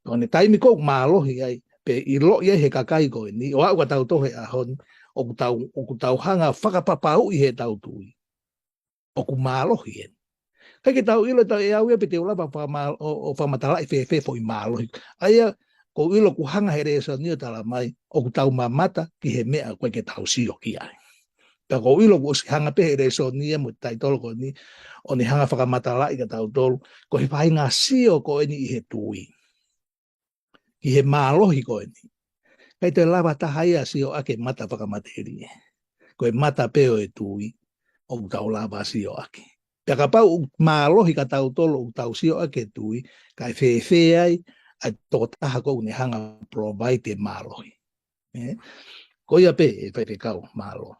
Ko e taimi ko ē ʻoku mālohi ai, pe ʻiloʻi ai he kakai ko eni, ʻo aʻu kia tautolu he ʻaho ni, ʻoku tau, ʻoku tau hanga ʻo fakapapauʻi heʻetau tui ʻoku mālohi eni. ʻIkai ke tau ʻilo ʻe au ia pe te u lava ʻo fakamā-, ʻo, ʻo fakamatalaʻi fēfē foʻi mālohi. ʻA ia, ʻoku ou ʻilo ʻoku hanga he lēsoni ʻo talamai, ʻoku tau mamata ki he meʻa ʻoku ʻikai ke tau sio ki ai. Pea ʻoku ou ʻilo kuo ʻosi hanga pē he lēsoni ia mo e taitolo ko eni, ʻo ne hanga ʻo fakamatalaʻi kia tautolu, ko e faʻahinga sio ko eni ʻi he tui ki he mālohi ko eni. ʻIkai toe lava taha ia ʻo sio ʻaki e mata fakamatelie. Ko e mata pē ʻo e tui ʻoku tau lava ʻo sio ʻaki. Pea kapau ʻoku mālohi kia tautolu ʻoku tau sio ʻaki e tui, kae fēfē ai ʻa e tokotaha ko ē ʻoku ne hanga ʻo provide e mālohi. Ē? Ko ia pē ē Faifekau, mālō.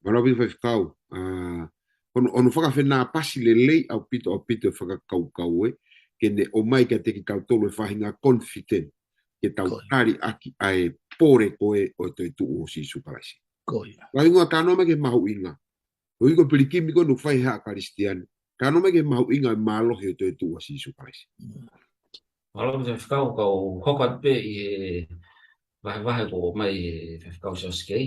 Mālō ʻaupito Faifekau. ʻA, ʻoku, ʻoku fakafenāpasi lelei ʻaupito, ʻaupito e fakakaukau ē, ke ne ʻomai kiate kitautolu e faʻahinga confident, ke tau Ko ia. tali ʻaki ʻa e pole ko ē ʻo e toetuʻu ʻo Sīsū Kalaisi. Ko ia. Ko e ʻuhinga talanoa mai ki he mahuʻinga. Ko e ʻuhinga pilikimi ko ē ʻoku fai ʻe haʻa Kalisitiane. Talanoa mai ki he mahuʻinga e mālohi ʻo e toetuʻu ʻa Sīsū Kalaisi. Mm. Mālō ʻaupito Faifekau, kau hoko atu pē ʻi he vahevahe kuo ʻomai ʻe Faifekau Siaosi Kei.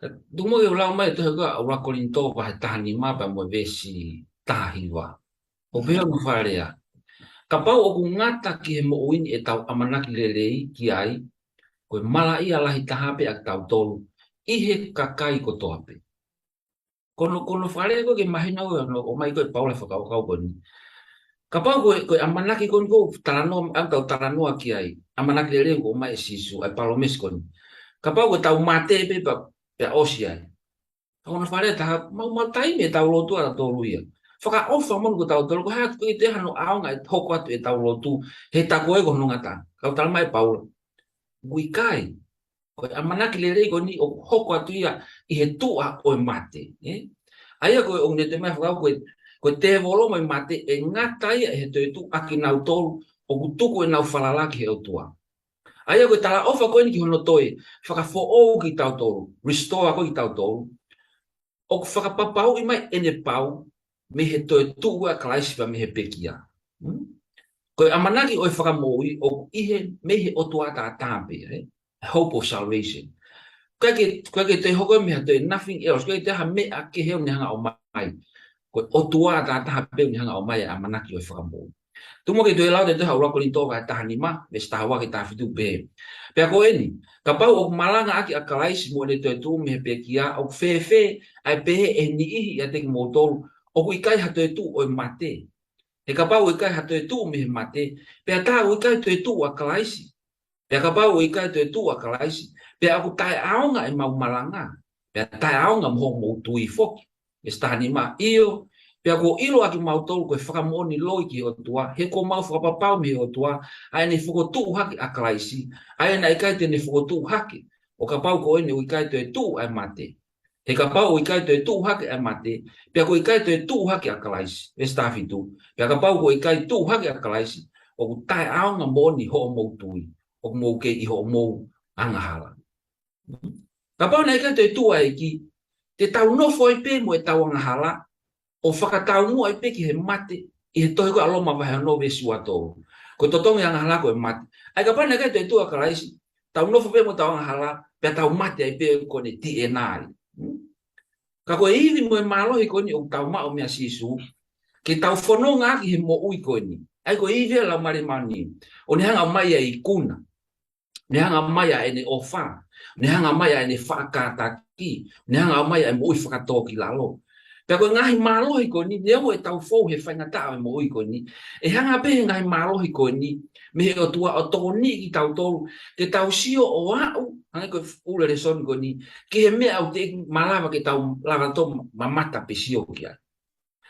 Ka tuku muʻa ke u lau mai e tohi ko ē ʻa ʻuluaki Kolinitō vahe taha nima pea mo e veesi taha hiva. ʻOku pehē hono fakalea: Kapau ʻoku ngata ki he moʻui ni ʻetau ʻamanaki lelei ki ai, ko e malaʻia lahi taha pē ʻa kitautolu ʻi he kakai kotoa pē. Ko hono, ko hono fakalea ko ē ke mahino ʻa hono ʻomai ko ē ʻe Paula e fakakaukau ko eni. Kapau ko e, ko e ʻamanaki ko eni ʻoku talanoa, ʻoku tau talanoa ki ai, ʻamanaki lelei ʻoku ʻomai ʻe Sīsū, ʻa e palōmesi ko eni. Kapau ko ʻetau mate pē pea, pea ʻosi ai. Ko hono fakalea ʻe taha, maumau taimi ʻetau lotu ʻatautolu ia. Fakaʻofa moʻoni kia tautolu, ko e hā atu ko ē ʻi he hano ʻaonga ʻe hoko atu ʻetau lotu, he tā ko ē ko hono ngata. Ka ʻoku talamai ʻe Paula, ʻoku ʻikai. Ko e ʻamanaki lelei ko eni ʻoku hoko atu ia ʻi he tuʻa ʻo e mate, ē? ʻA ia ko e ʻoku ne toe ʻomai e fakakaukau ko e, ko e tēvolo mo e mate ʻe ngata ia ʻi he toetuʻu ʻa kinautolu ʻoku tuku ʻenau falala ki he ʻOtua. ʻA ia ko e talaʻofa ko eni ki hono toe fakafoʻou kitautolu, restore ko ē kitautolu, ʻoku fakapapauʻi mai ʻene pau mei he toetuʻu ʻa Kalaisi pea mei he pekia. Hmm? Ko e ʻamanaki ʻo e fakamoʻui ʻoku ʻi he, mei he ʻOtua ʻataʻatā pē, ē? A hope of salvation. ʻIkai ke, ʻikai ke toe hoko mei ha toe nothing else, ʻikai ke toe ha meʻa kehe ʻoku ne hanga ʻo ʻomai. Ko e ʻOtua ʻataʻatā pē ʻoku ne hanga ʻo ʻomai e ʻamanaki ʻo e fakamoʻui. Tuku muʻa ke toe lau atu e tohi ʻa ʻuluaki Kolinitō vahe taha nima, veesi taha ua ki he taha fitu, pehē: Pea ko eni, kapau ʻoku malangaʻaki ʻa Kalaisi mo ʻene toetuʻu mei he pekia, ʻoku fēfē ʻa e pehē ʻe he niʻihi ʻiate kimoutolu, ʻoku ʻikai ha toetuʻu ʻo e mate? He kapau ʻoku ʻikai ha toetuʻu mei he mate, pea tā ʻoku ʻikai toetuʻu ʻa Kalaisi. Pea kapau ʻoku ʻikai toetuʻu ʻa Kalaisi, pea ʻoku taʻeʻaonga ʻemau malanga, pea taʻeʻaonga mo hoʻomou tui foki. Veesi taha nima: ʻIo, pea kuo ʻilo ʻa kimautolu ko e fakamoʻoni loi ki he ʻOtua, he kuo mau fakapapau mei he ʻOtua ʻa ʻene fokotuʻu hake ʻa Kalaisi, ʻa ia naʻe ʻikai te ne fokotuʻu hake ʻo kapau ko eni ʻoku ʻikai toetuʻu ʻa e mate. He kapau ʻoku ʻikai toetuʻu hake ʻa e mate, pea kuo ʻikai toetuʻu hake ʻa Kalaisi. Veesi taha fitu: Pea kapau kuo ʻikai tuʻu hake ʻa Kalaisi, ʻoku taʻeʻaonga moʻoni hoʻomou tui, ʻoku mou kei ʻi hoʻomou angahala. Kapau naʻe ʻikai toetuʻu ʻa e ʻEiki, te tau nofo ai pē mo ʻetau angahala, ʻo fakataumuʻa ai pē ki he mate, ʻi he tohi ko ē ʻa Loma vahe ono veesi ua tolu. Ko e totongi angahala ko e mate. ʻA ia kapau naʻe ʻikai toetuʻu ʻa Kalaisi, tau nofo pē mo ʻetau angahala, pea tau mate ai pē ko eni ʻi heni. Hmm? Ka ko e ivi mo e mālohi ko eni ʻoku tau maʻu meia Sīsū, ke tau fononga ki he moʻui ko eni. ʻA ia ko e ivi ʻa e Laumālie Māʻoniʻoni. ʻO ne hanga ʻo ʻomai ʻa e ikuna. Ne hanga ʻo ʻomai ʻa ʻene ʻofa. Ne hanga ʻo ʻomai ʻa ʻene faʻa kātaki. Ne hanga ʻo ʻomai ʻa e moʻui fakatōkilalo. Pea ko e ngaahi mālohi ko eni, neongo ʻetau fou he faingataʻa ʻo e moʻui ko eni, ʻe hanga pē ʻe he ngaahi mālohi ko eni mei he ʻOtua ʻo tokoniʻi kitautolu ke tau sio ʻo aʻu Hangē ko e ʻuluaki lēsoni ko eni, ki he meʻa ʻoku teʻeki malava ke tau lava tō mamata pe sio ki ai.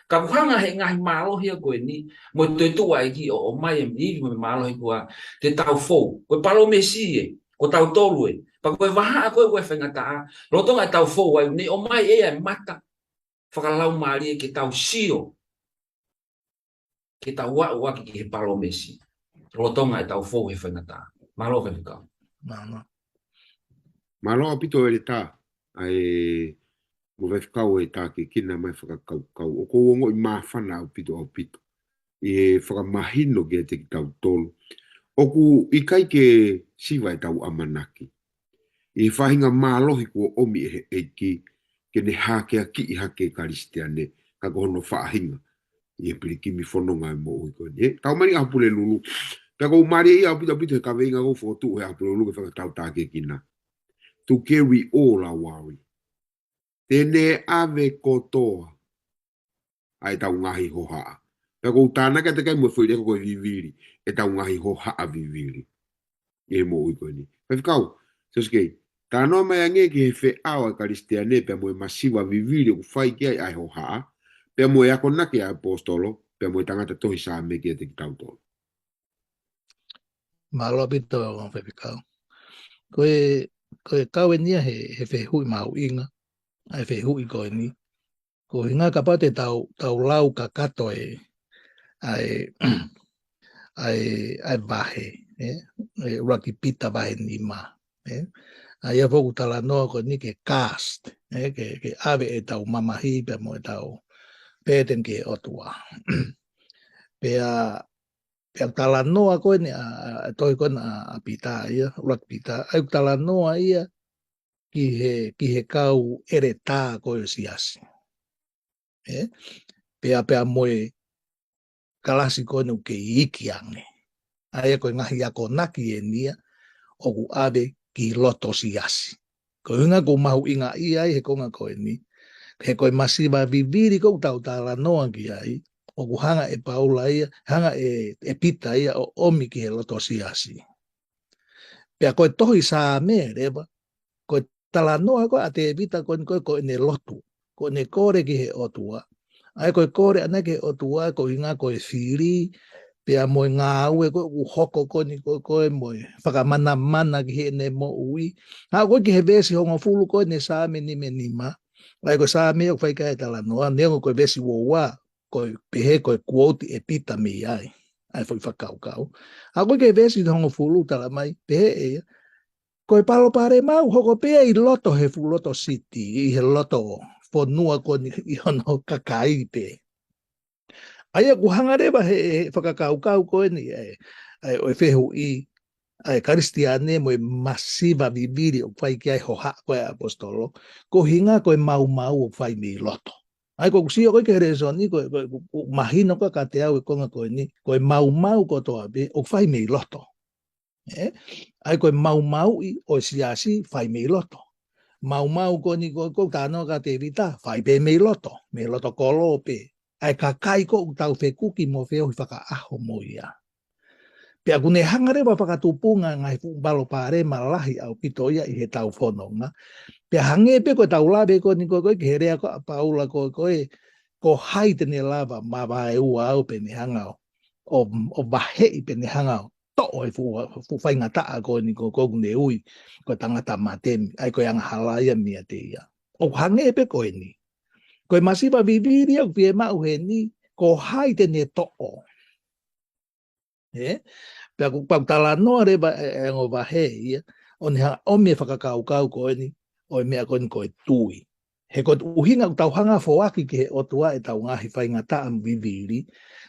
Ka ʻoku hanga he ngaahi mālohi ko eni, mo e toetuʻu ʻa e ʻEiki ʻo ʻomai e ivi mo e mālohi ko ia te tau fou. Ko e palōmesi ē, ko tautolu ē. Pea ko e vahaʻa ko ē ʻoku faingataʻa, lolotonga ʻetau fou ai, ne ʻomai ʻe ia e mata fakalaumālie ke tau sio, ke tau aʻu ʻaki ki he palōmesi. Lolotonga ʻetau fou he faingataʻa. Mālō Faifekau. Mālō. Mālō ʻaupito ʻEletā, ʻa e mo Faifekau e tākiekina mai fakakaukau. ʻOku ou ongoʻi māfana ʻaupito ʻaupito ʻi he fakamahino kiate kitautolu ʻoku ʻikai ke siva ʻetau ʻamanaki ʻi he faʻahinga mālohi kuo ʻomi ʻe he ʻEiki ke ne hākeakiʻi hake e Kalisitiane, ka ko hono faʻahinga ʻi he pilikimi fononga e moʻui ko eni. Ē, tau mai ʻAho Pulelulu. Pea ʻoku ou mālieʻia ʻaupito ʻaupito he kaveinga ʻoku fokotuʻu he ʻAho Pulelulu ke fakatau tākiekina. To carry all our worry. Te ne ʻave kotoa ʻa ʻetau ngaahi hohaʻa. Pea ʻoku ou tānaki atu ki ai mo e foʻi lea ko ē ko e vivili, ʻetau ngaahi hohaʻa vivili ʻi he moʻui ko eni. Faifekau Siaosi Kei, talanoa mai angē ki he feʻao ʻa e Kalisitiane pea mo e masiva vivili ʻoku fai ki ai ʻa e hohaʻa, pea mo e akonaki ʻa e ʻaposetolo, pea mo e tangata tohi Saame kiate kitautolu. Mālō ʻaupito Faifekau. Ko e, ko e kau eni ia he, he fehuʻi mahuʻinga, ʻa e fehuʻi ko eni. Ko e ʻuhinga kapau te tau, tau lau kakato e, ʻa e, ʻa e, ʻa e vahe, ē? ʻUluaki Pita vahe nima, ē? ʻA ia foki ʻoku talanoa ko eni ke cast, ē? Ke, ke ʻave ʻetau mamahi pea mo ʻetau burden ki he ʻOtua. Pea, pea ʻoku talanoa ko eni ʻa, ʻa, ʻa e tohi ko eni ʻa, ʻa Pita ia, ʻUluaki Pita, ʻa ia ʻoku talanoa ia ki he, ki he kau ʻeletā ko ē ʻo e siasi. Ē? Pea, pea mo e kalasi ko eni ʻoku kei iiki ange. ʻA ia ko e ngaahi akonaki eni ia ʻoku ʻave ki loto siasi. Ko e ʻuhinga ʻoku mahuʻingaʻia ai he konga ko eni. He ko e masiva vivili ʻoku tau talanoa ki ai, ʻoku hanga ʻe Paula ia, hanga ʻe, ʻe Pita ia ʻo ʻomi ki he loto siasi. Pea ko e tohi Saame leva, ko e talanoa ko ē ʻa Tēvita ko eni ko ē ko ʻene lotu, ko ʻene kole ki he ʻOtua. ʻA ia ko e kole ʻaʻana ki he ʻOtua, ko e ʻuhinga ko e fili, pea mo e ngāue ko ē ʻoku hoko ko eni ko ē ko ē mo e fakamanamana ki heʻene moʻui. Haʻu ko ē ki he veesi hongofulu ko eni Saame nima nima. ʻA ia ko e Saame ʻoku fai ki ai e talanoa, neongo ko e veesi uaua, ko e pehē ko e quote ʻe Pita mei ai ʻa e foʻi fakakaukau. Haʻu ko ē ki he veesi hongofulu talamai, pehē ʻe ia, ko e palopalema ʻoku hoko pē ia ʻi loto he fuʻu loto siti, ʻi he loto fonua ko eni ʻi hono kakai pē. ʻA ia ʻoku hanga leva he, he fakakaukau ko eni, ʻa e, ʻa e, ʻo e fehuʻi, ʻa e Kalisitiane mo e masiva vivili ʻoku fai ki ai e hohaʻa ko ē ʻa e ʻaposetolo, ko e ʻuhinga ko e maumau ʻoku fai mei loto. ʻA ia ko ʻeku sio ko ē ki he lēsoni, ko, ko, ko, ʻoku mahino ko ē kiate au e konga ko eni, ko e maumau kotoa pē ʻoku fai mei loto. Ē? ʻA ia ko e maumauʻi ʻo e siasi fai mei loto. Maumau ko eni ko, ko e talanoa kia Tēvita, fai pē mei loto, mei loto kolo pē. ʻA e kakai ko ē ʻoku tau fekuki mo feohi fakaʻaho mo ia. Pea ʻoku ne hanga leva ʻo fakatupunga e ngaahi fuʻu palopalema lahi ʻaupito ia ʻi heʻetau fononga. Pea hangē pē ko ʻetau lave ko eni ko ē ko ē ki he lea ko ē ʻa Paula ko ē ko ē, ko hai te ne lava ʻo mavaeua au pe ne hanga ʻo, ʻo, ʻo vaheʻi pe ne hanga ʻo toʻo e fuʻu, fuʻu faingataʻa ko eni ko ē ʻoku ne ui ko e tangata mate, ʻa ia ko e angahala ia meiate ia. ʻOku hangē pē ko eni. Ko e masiva vivili ʻoku fiemaʻu heni, ko hai te ne toʻo. Ē? Pea ʻoku, pea ʻoku talanoa leva e, e ongo vahe ia, ʻo ne hanga ʻo ʻomi e fakakaukau ko eni, ʻo e meʻa ko eni ko e tui. He ko e ʻuhinga ʻoku tau hanga ʻo foaki ki he ʻOtua ʻetau ngaahi faingataʻa vivili,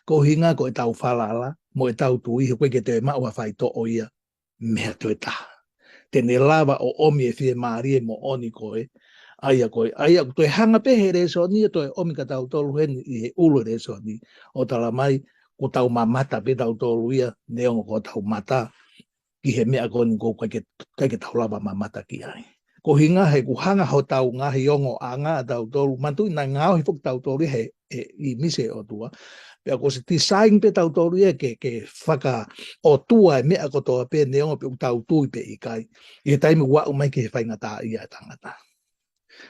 ko e ʻuhinga ko ʻetau falala, mo ʻetau tui, he ʻoku ʻikai ke toe maʻu ha faitoʻo ia mei ha toe taha. Te ne lava ʻo ʻomi e fiemālie moʻoni ko ē, ʻa ia ko ē, ʻa ia ʻoku toe hanga pē he lēsoni ia ʻo toe ʻomi kia tautolu heni ʻi he ʻulu e lēsoni, ʻo talamai ʻoku tau mamata pē tautolu ia, neongo ko ʻetau mata ki he meʻa ko eni ʻoku ʻikai ke, ʻikai ke tau lava ʻo mamata ki ai. Ko e ʻuhinga he ʻoku hanga hotau ngaahi ongoʻanga ʻatautolu, manatuʻi naʻe ngaohi foki tautolu ia he, he ʻīmisi ʻo e ʻOtua. Pea ko e design pē ʻatautolu ia ke, ke fakaʻotua e meʻa kotoa pē neongo pe ʻoku tau tui pe ʻikai. ʻI he taimi ʻoku aʻu mai ki he faingataʻaʻia ʻa e tangata.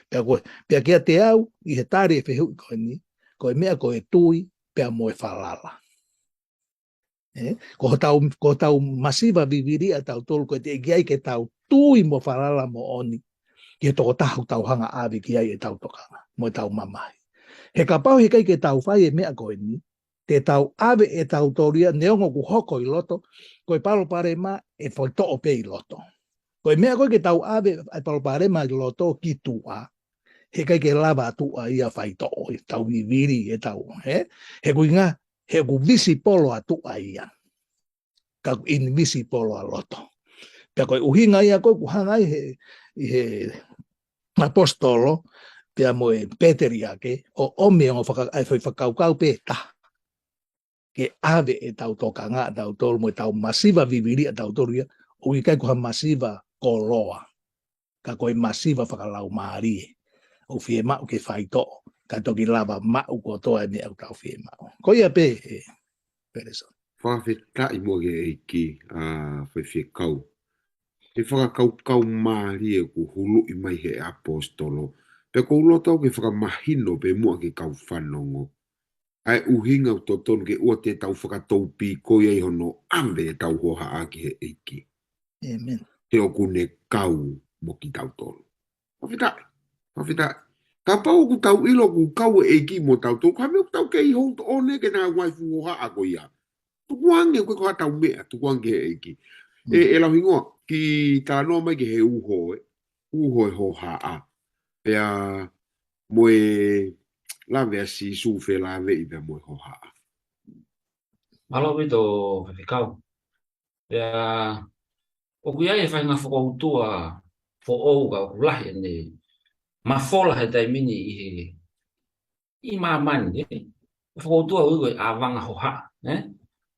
Pea ko, pea kiate au, ʻi he tali e fehuʻi ko eni, ko e meʻa ko e tui, pea mo e falala. ʻE, ko hotau, ko hotau masiva vivili ʻatautolu, ko e teʻeki ai ke tau tui mo falala moʻoni ki he tokotaha ʻoku tau hanga ʻave ki ai ʻetau tokanga, mo ʻetau mamahi. He kapau he ʻikai ke tau fai e meʻa ko eni, te tau ʻave ʻetautolu ia, neongo ʻoku hoko ʻi loto, ko e palopalema ʻe faitoʻo pē ʻi loto. Ko e meʻa ko ē ke tau ʻave ʻa e palopalema ʻi loto ki tuʻa, he ʻikai ke lava ʻa tuʻa ia faitoʻo, ʻi heʻetau vivili, ʻetau, he? He ko e ʻuhinga, he ʻoku visible ʻa tuʻa ia. Ka ʻoku invisible ʻa loto. Pea ko e ʻuhinga ia ko ē ʻoku hanga ai he, ʻi he ʻaposetolo, pea mo e pēteliake, ʻo ʻomi ʻo faka-, ʻa e foʻi fakakaukau pē taha. Ke ʻave ʻetau tokanga ʻatautolu mo ʻetau masiva vivili ʻatautolu ia, ʻoku ʻikai ko ha masiva koloa. Ka ko e masiva fakalaumālie. ʻOku fiemaʻu ke faitoʻo, ka toki lava maʻu kotoa e meʻa ʻoku tau fiemaʻu. Ko ia pē, ē, Peresoni. Fakafetaʻi muʻa ki he ʻEiki, ʻa, Faifekau. He fakakaukau mālie ʻoku huluʻi mai he ʻaposetolo. Pea ʻoku ou loto au ke fakamahino pē muʻa ki he kau fanongo ʻa e ʻuhinga ʻoku totonu ke ʻoua te tau fakatoupīkoi ai hono ʻave ʻetau hohaʻa ki he ʻEiki. ʻĒmeni. He ʻoku ne kau mo kitautolu. Fakafetaʻi, fakafetaʻi. Kapau ʻoku tau ʻilo ʻoku kau e ʻEiki mo tautolu, ko e hā e meʻa ʻoku tau kei houtoʻo ne ke na ngaahi fuʻu hohaʻa ko ia. Tukuange ko e ko ʻetau meʻa, tukuange ki he ʻEiki. ʻE, ʻe lau hingoa, ki talanoa mai ki he uho, ē. Uho e hohaʻa. Pea mo e lave ʻa Sīsū felāveʻi pea mo e hohaʻa. Mālō ʻaupito Faifekau. Pea, ʻoku ʻi ai e faʻahinga fokoutua foʻou ka ʻoku lahi ʻene mafola he taimi ni ʻi he, ʻi māmani, ē? Fokoutua ʻoku ui ko e ʻāvanga hohaʻa, ē?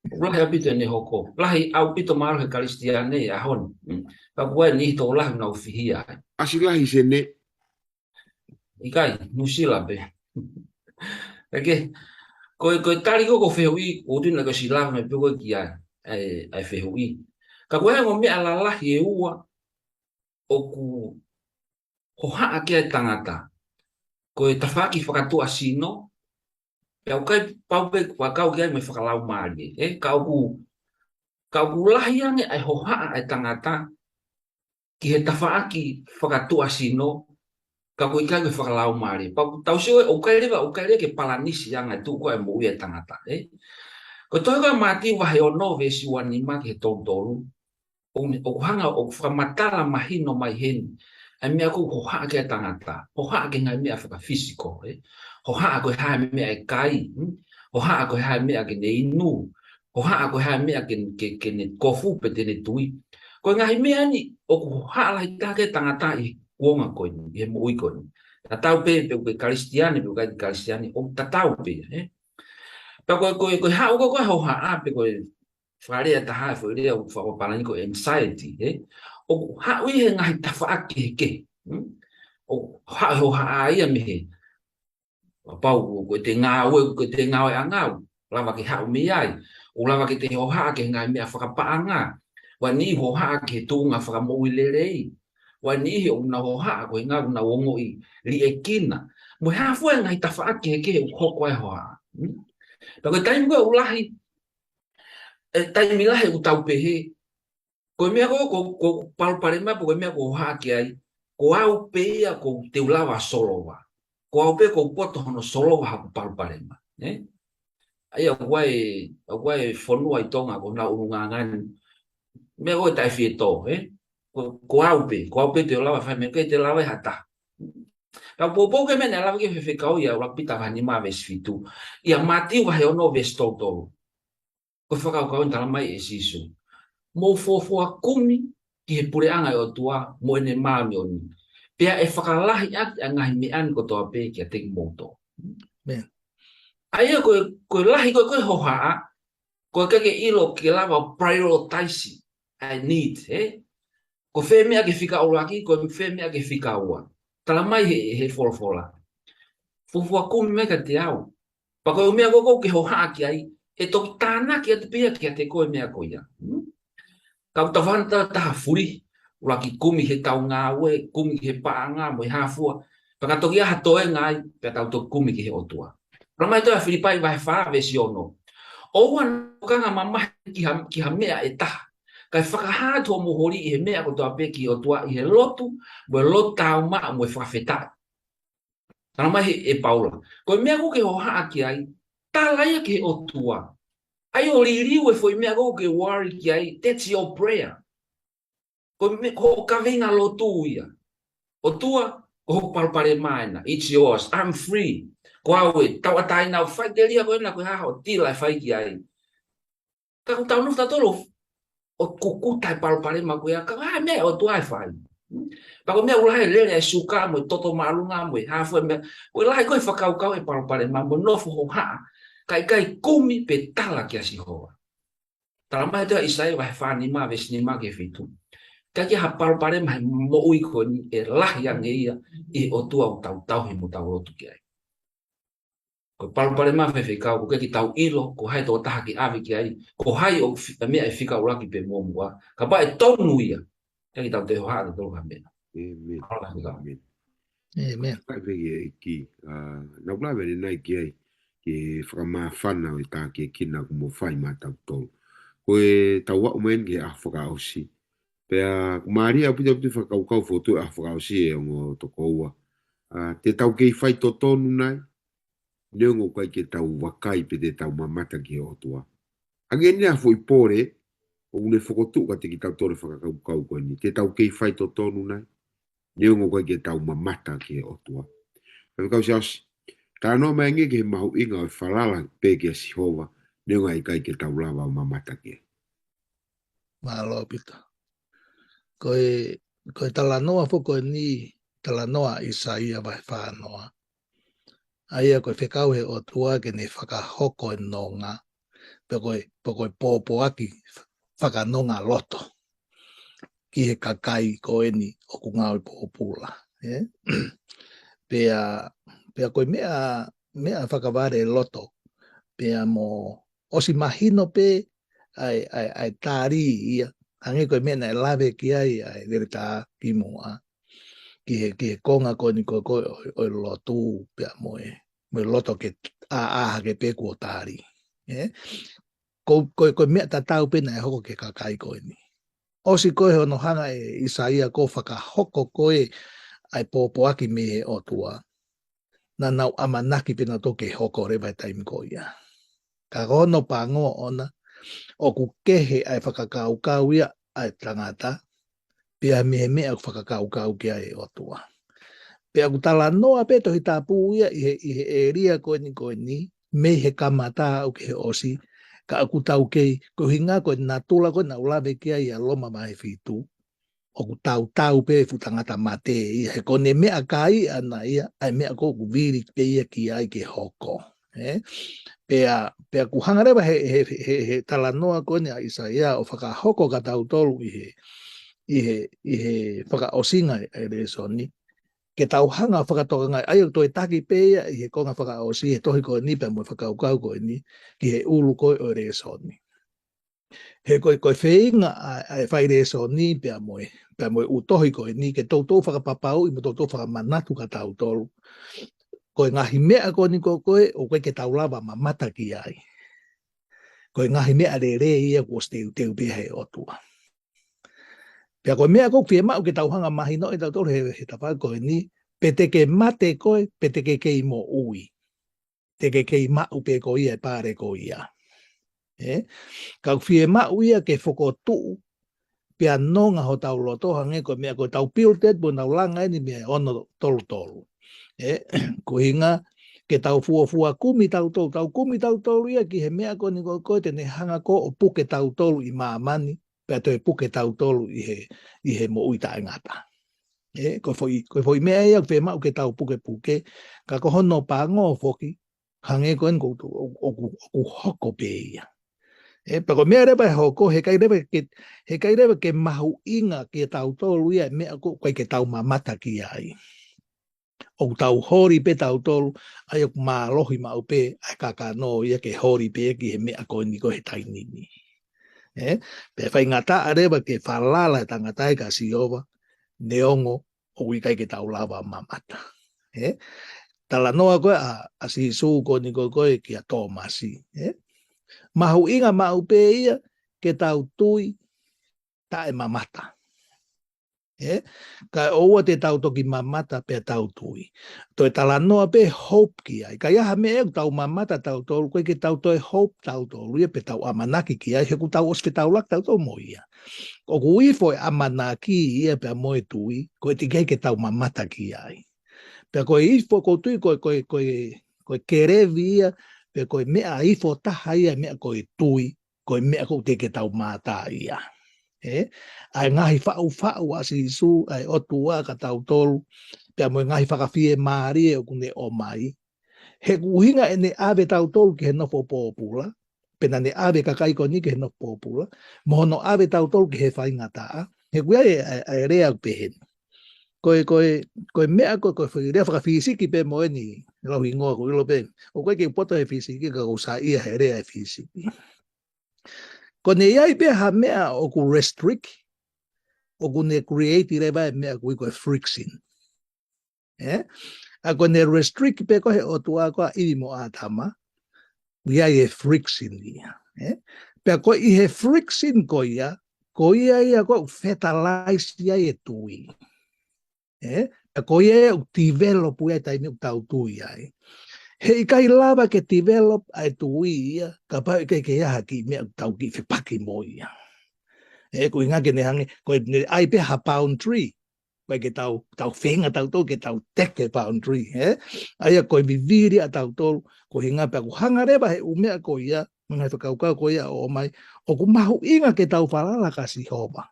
ʻOku lahi ʻaupito ʻene hoko. Lahi ʻaupito mahalo he Kalisitiane ʻi he ʻaho ni. Mm. Ka ʻoku ʻi ai e niʻihi tokolahi ʻoku nau fihia ai. ʻAsi lahi Senē. ʻIkai, Nuʻusila pē. ʻOku, ko e, ko e tali ko ē ʻoku fehuʻi, ʻoku ou tui naʻa ke ʻosi lave mai pē ko ē ki ai, ʻa e, ʻa e fehuʻi. Ka ko e ongo meʻa lalahi ʻe ua ʻoku hohaʻa ki ai e tangata. Ko e tafaʻaki fakatuʻasino, pea ʻoku ʻikai pau pē ʻoku kau ki ai mo e fakalaumālie, ē? Ka ʻoku, ka ʻoku lahi ange ʻa e hohaʻa ʻa e tangata ki he tafaʻaki fakatuʻasino, ka ʻoku ʻikai ko e fakalaumālie. Pea ʻoku tau sio ē, ʻoku ʻikai leva, ʻoku ʻikai leva ke palanisi ange e tuʻu ko ē e moʻui ʻa e tangata, ē? Ko e tohi ko ē Mātiu vahe ono veesi ua nima ki he tolu tolu, ʻoku ne, ʻoku hanga, ʻoku fakamatala mahino mai heni ʻa e meʻa ʻoku hohaʻa ki ai e tangata, hohaʻa ki he ngaahi meʻa fakaphysical, ē? Hohaʻa ko e hā e meʻa ʻe kai, hmm? Hohaʻa ko e hā e meʻa ke ne inu, hohaʻa ko e hā e meʻa ke, ke, ke ne kofu pe te ne tui. Ko e ngaahi meʻa ni ʻoku hohaʻa lahi taha ki ai e tangata ʻi he kuonga ko eni, ʻi he moʻui ko eni. Tatau pē, pe ko e Kalisitiane, pe ko e ʻikai Kalisitiane, ʻoku tatau pē, ē? Pea ko e, ko e, ko e haʻu ko ē ko ē hohaʻa pe ko e fakalea ʻe taha, e foʻi lea ʻoku fakapālangi ko e anxiety, ē? ʻOku haʻu ia he ngaahi tafaʻaki kehekehe, hmm? ʻOku haʻu e hohaʻa ia mei he, kapau ko, ko ʻete ngāue, ko ʻete ngāueʻanga, lava ke haʻu mei ai. ʻOku lava ke te hohaʻa ki he ngaahi meʻa fakapaʻanga. ʻOku ʻi ai e niʻihi hohaʻa ki he tuʻunga fakamoʻui lelei. ʻOku ʻi ai e niʻihi ʻoku nau hohaʻa ko e ʻuhinga ʻoku nau ongoʻi liʻekina. Mo e hā fua e ngaahi tafaʻaki kehekehe ʻoku hoko ai e hohaʻa. Hmm? Pea ko e taimi ko ē ʻoku lahi, e taimi lahi ʻoku tau pehē, ko e meʻa ko, ko, ko palopalema pe ko e meʻa ʻoku hohaʻa ki ai, ko au pē ia ʻoku te u lava solova. Ko au pē ʻoku poto hono solova haku palopalema, ē? ʻA ia ʻoku ʻi ai, ʻoku ʻi ai e fonua ʻi Tonga ko honau ʻulungaanga ni, meʻa ko e taʻefietō, ē? Ko, ko au pē, ko au pē te u lava fai meʻa, ʻikai te lava ʻe ha taha. Ka ʻoku poupou ki he meʻa naʻe lave ki ai e Faifekau ʻia ʻUluaki Pita vahe nima veesi fitu. ʻIa Mātiu vahe ono veesi tolu tolu. Ko e fakakaukau eni talamai ʻe Sīsū. Mou fuofua kumi ki he puleʻanga ʻo e ʻOtua mo ʻene māʻoniʻoni. Pea ʻe fakalahi ʻaki ʻa e ngaahi meʻa ni kotoa pē kiate kimoutolu. ʻĒmeni. ʻA ia ko e, ko e lahi ko ē ko ē hohaʻa, ko e ʻikai ke ʻilo ke lava prioritize ʻa e need, ē? Ko fē meʻa ki he fika ʻuluaki, ko fē meʻa ki he fika ua. Tala mai he, he folofola. Fuofua kumi mai kiate au. Pea ko e meʻa ko ē ʻoku ke hohaʻa ki ai, ʻe toki tānaki atu pē ia kiate koe e meʻa ko ia. Hmm? Ka ʻoku tau fana taha fuli, ʻuluaki kumi he tau ngāue, kumi he paʻanga, mo e hā fua. Pea ka toki ʻi ai ha toenga ai, pea tau toki kumi ki he ʻOtua. Tala mai ʻe Filipai vahe fā veesi ono. ʻOua naʻa tokanga mamahi ki ha, ki ha meʻa ʻe taha. Kae fakahā atu hoʻomou holi ʻi he meʻa kotoa pē ki he ʻOtua ʻi he lotu, mo e lotu tāumaʻu, mo e fakafetaʻi. Tala mai he, ʻe Paula. Ko e meʻa ʻoku ke hohaʻa ki ai, tala ia ki he ʻOtua. ʻAi ʻo liliu e foʻi meʻa ʻoku ke worry ki ai, that's your prayer. Ko e meʻa, ko hoʻo kaveinga lotu ia. ʻOtua, ko hoku palopalema ena, it's yours, I'm free. Ko au ē, tauʻatāina ʻoku fai telia ko ena ko e hā hoʻo tila ʻe fai ki ai. Ka ʻoku tau nofo tautolu ʻo kukuta e palopalema ko ia, ka ʻa e meʻa ʻOtua ʻe fai. Pea ko e meʻa ʻoku lahi e lele e suka mo e toto māʻolunga mo e hā fua e meʻa, ko e lahi ko e fakakaukau e palopalema mo nofo hohaʻa, kae ʻikai kumi pe tala kia Sihova. Tala mai ʻe ʻIsaia vahe fā nima veesi nima ki he fitu. ʻIkai ke ʻi ai ha palopalema he moʻui ko eni ʻe lahi ange ia ʻi he ʻOtua ʻoku tau tauhi mo tau lotu ki ai. Ko e palopalema faifekau, ʻoku ʻikai ke tau ʻilo, ko hai e tokotaha ke ʻave ki ai, ko hai ʻoku fi-, meʻa ʻe fika ʻuluaki pe muʻomuʻa, kapau ʻe tonu ia, ʻikai ke tau toe hohaʻa tautolu ha meʻa. ʻĒmeni. Hala faifekau. ʻĒmeni. ʻĒmeni. Kai pē ki he ʻEiki, ʻa, naʻa ku lave ʻanenai ki ai, ki he fakamāfana ʻo e tākiekina ʻoku mo fai maʻatautolu. Ko e tau aʻu mai eni ki he ʻaho fakaʻosi. Pea, ʻoku mālie ʻaupito ʻaupito e fakakaukau fotu ʻa e ʻaho fakaʻosi ʻe ongo tokoua. ʻA, te tau kei fai totonu nai, neongo ʻoku ʻikai ke tau vakai pe te tau mamata ki he ʻOtua. Hangē ni ʻa e foʻi pole, ʻoku ne fokotuʻu kiate kitautolu e fakakaukau ko eni. Te tau kei fai totonu nai, neongo ʻoku ʻikai ke tau mamata ki he ʻOtua. Faifekau Siaosi, talanoa mai angē ki he mahuʻinga ʻo e falala pē kia Sihova, neongo ʻikai ke tau lava ʻo mamata ki ai. Mālō ʻaupito. Ko e, ko e talanoa foki ko eni, talanoa ʻa ʻIsaia vahe fā noa. ʻA ia ko e fekau he ʻOtua ke ne fakahoko e nonga, pe ko e, pe ko e pōpoaki fakanonga loto ki he kakai ko eni ʻoku ngāue pōpula. ʻE? Pea, pea ko e meʻa, meʻa fakavaleloto, pea mo ʻosi mahino pē ʻa e, ʻa e, ʻa e tali ia, hangē ko e meʻa naʻe lave ki ai ʻa e leleta kimuʻa. Ki he, ki he konga ko eni ko, ko, ʻo, ʻo e lotu pea mo e, mo e loto ke ʻā, ʻā hake pē kuo tali. ʻE? Ko, ko, ko e meʻa tatau pē naʻe hoko ki he kakai ko eni. ʻOsi ko ē hono hanga ʻe ʻIsaia ko ē ʻo fakahoko ko ē ʻa e pōpoaki mei he ʻOtua. Naʻa nau ʻamanaki pē nautolu ke hoko leva he taimi ko ia. Ka ko hono pango ʻona, ʻoku kehe ʻa e fakakaukau ia ʻa e tangata, pea mei he meʻa ʻoku fakakaukau ki ai e ʻOtua. Pea ʻoku talanoa pē Tohi Tapu ia ʻi he, ʻi he ʻēlia ko eni ko eni, mei he kamata aʻu ki he ʻosi, ka ʻoku tau kei, ko e ʻuhinga ko e natula ko ē naʻa ku lave ki ai ʻa Loma vahe fitu, ʻoku tautau pē fuʻu tangata mate ia, he ko ʻene meʻakai ʻana ia, ʻa e meʻa ko ē ʻoku vili pē ia ki ai ke hoko. ʻE? Pea, pea ʻoku hanga leva he, he, he, he talanoa ko eni ʻa ʻIsaia ʻo fakahoko kia tautolu ʻi he, ʻi he, ʻi he fakaʻosinga ʻa e lēsoni. Ke tau hanga ʻo fakatokangaʻi, ʻa ia ʻoku toe taki pē ia ʻi he konga fakaʻosi he tohi ko eni pea mo e fakakaukau ko eni ki he ʻulu ko ē ʻo e lēsoni. He ko e, ko e feinga ʻa, ʻa e fai lēsoni pea mo e, pea mo e ʻū tohi ko eni ke toutou fakapapauʻi mo toutou fakamanatu kia tautolu. Ko e ngaahi meʻa ko eni ko ē, ʻoku ʻikai ke tau lava mamata ki ai. Ko e ngaahi meʻa lelei ia kuo ʻosi teuteu pē ʻe he ʻOtua. Pea ko e meʻa ko ē ʻoku fiemaʻu ke tau hanga ʻo mahinoʻi ʻe tautolu he, he tafaʻaki ko eni, pe te ke mate koe, pe te ke kei moʻui. Te ke kei maʻu pē ko ia e pale ko ia. ʻE? Ka ʻoku fiemaʻu ia ke fokotuʻu, pea nonga hotau loto hangē ko e meʻa ko ē tau build it, pea nau langa eni mei he ono tolu tolu. ʻE? Ko e ʻuhinga, ke tau fuofua kumi tautolu, tau kumi tautolu ia ki he meʻa ko eni ko ē, ko ē te ne hanga ko ē ʻo puke tautolu ʻi māmani, pea toe puke tautolu ʻi he, ʻi he moʻui taʻengata. ʻE, ko e foʻi, ko e foʻi meʻa ia ʻoku fiemaʻu ke tau pukepuke, ka ko hono pango foki, hangē ko eni ʻoku, ʻoku, ʻoku, ʻoku hoko pē ia. ʻE, pea ko e meʻa leva ʻe hoko, heʻikai leva ke, heʻikai leva ke mahuʻinga kiate kitautolu ia e meʻa ʻoku ʻikai ke tau mamata ki ai. ʻOku tau holi pē kitautolu, ʻa ia ʻoku mālohi maʻu pē ʻa e kakano ia ke holi pē ki he meʻa ko eni ko e he taimi ni. ʻE, pea faingataʻa leva ke falala e tangata ia kia Sihova, neongo ʻoku ʻikai ke tau lava mamata. ʻE, talanoa ko ē ʻa, ʻa Sīsū ko eni ko ē kia Tōmasi. ʻE, mahuʻinga maʻu pē ia ke tau tui taʻemamata. ʻE, kae ʻoua te tau toki mamata pea tau tui. Toe talanoa pē hope ki ai. Ka ʻi ai ha meʻa ʻoku tau mamata tautolu, ʻoku ʻikai ke tau toe hope tautolu ia pe tau ʻamanaki ki ai, he ʻoku tau ʻosi fetaulaki tautolu mo ia. ʻOku ifo e ʻamanaki ia pea mo e tui, ko e teʻeki ai ke tau mamata ki ai. Pea ko e ifo ʻoku ou tui, ko e, ko e, ko e, ko e kelevi ia, pe ko e meʻa ifo taha ia, meʻa ko e tui, ko e meʻa ʻoku teʻeki ke tau mamata ia. ʻE, ʻa e ngaahi faʻufaʻu ʻa Sīsū, ʻa e ʻOtua kia tautolu, pea mo e ngaahi fakafiemālie ʻoku ne ʻomai. He ʻoku ʻuhinga ʻene ʻave tautolu ki he nofo pōpula, pe naʻa ne ʻave e kakai ko eni ki he nofo pōpula, mo hono ʻave tautolu ki he faingataʻa. He ʻoku ʻi ai e, e, e lea ʻoku pehē ni. Ko e, ko e, ko e meʻa ko, ko e lea fakafīsiki pē mo eni, lau hingoa ʻoku ʻilo pē. ʻOku ʻikai ke u poto he fīsiki, ka ʻoku ou saiʻia he lea e fīsiki. Ko ʻene ʻi ai pē ha meʻa ʻoku restrict, ʻoku ne create leva e meʻa ʻoku ui ko e friction. ʻE? ʻA ko ʻene restrict pē ko ē he ʻOtua ko ē ʻa ʻIvi mo ʻĀtama, ʻoku ʻi ai e friction ia. ʻE? Pea ko e ʻi he friction ko ia, ko ia ia ko ē ʻoku fertilize ai e tui. ʻE? Pea ko ia ia ʻoku develop ia he taimi ʻoku tau tui ai. Heʻikai lava ke develop ʻa e tui ia, kapau ʻe ʻikai ke ʻi ai ha kiʻi meʻa ʻoku tau kiʻi fepaki mo ia. ʻE, ko e ʻuhinga ke ne hangē, ko ʻene ʻai pē ha boundary. ʻOku ʻikai ke tau, tau feinga tautolu ke tau teke boundary, ʻe? ʻA ia ko e vivili ʻa tautolu, ko e ʻuhinga pē ʻoku hanga leva he ʻū meʻa ko ia, mo e ngaahi fakakaukau ko ia ʻo ʻomai, ʻoku mahuʻinga ke tau falala kia Sihova.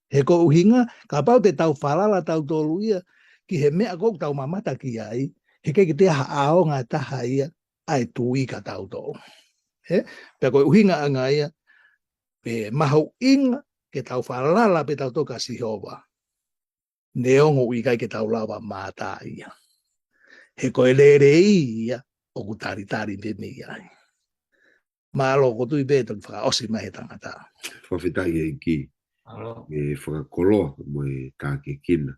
He ko e ʻuhinga, kapau te tau falala tautolu ia, ki he meʻa ʻoku tau mamata ki ai, heʻikai ke toe ʻi ai ha ʻaonga ʻe taha ia, ʻa e tui kia tautolu. ʻE? Pea ko e ʻuhinga ʻanga ia, pe mahuʻinga ke tau falala pē tautolu kia Sihova. Neongo ʻoku ʻikai ke tau lava mamata ia. He ko e lelei ia ʻoku talitali pē mei ai. Mālō ʻoku ou tui pē toki fakaʻosi mai he tangata. Fakafetaʻi ʻEiki. Mālō. E fakakoloa mo e tākiekina.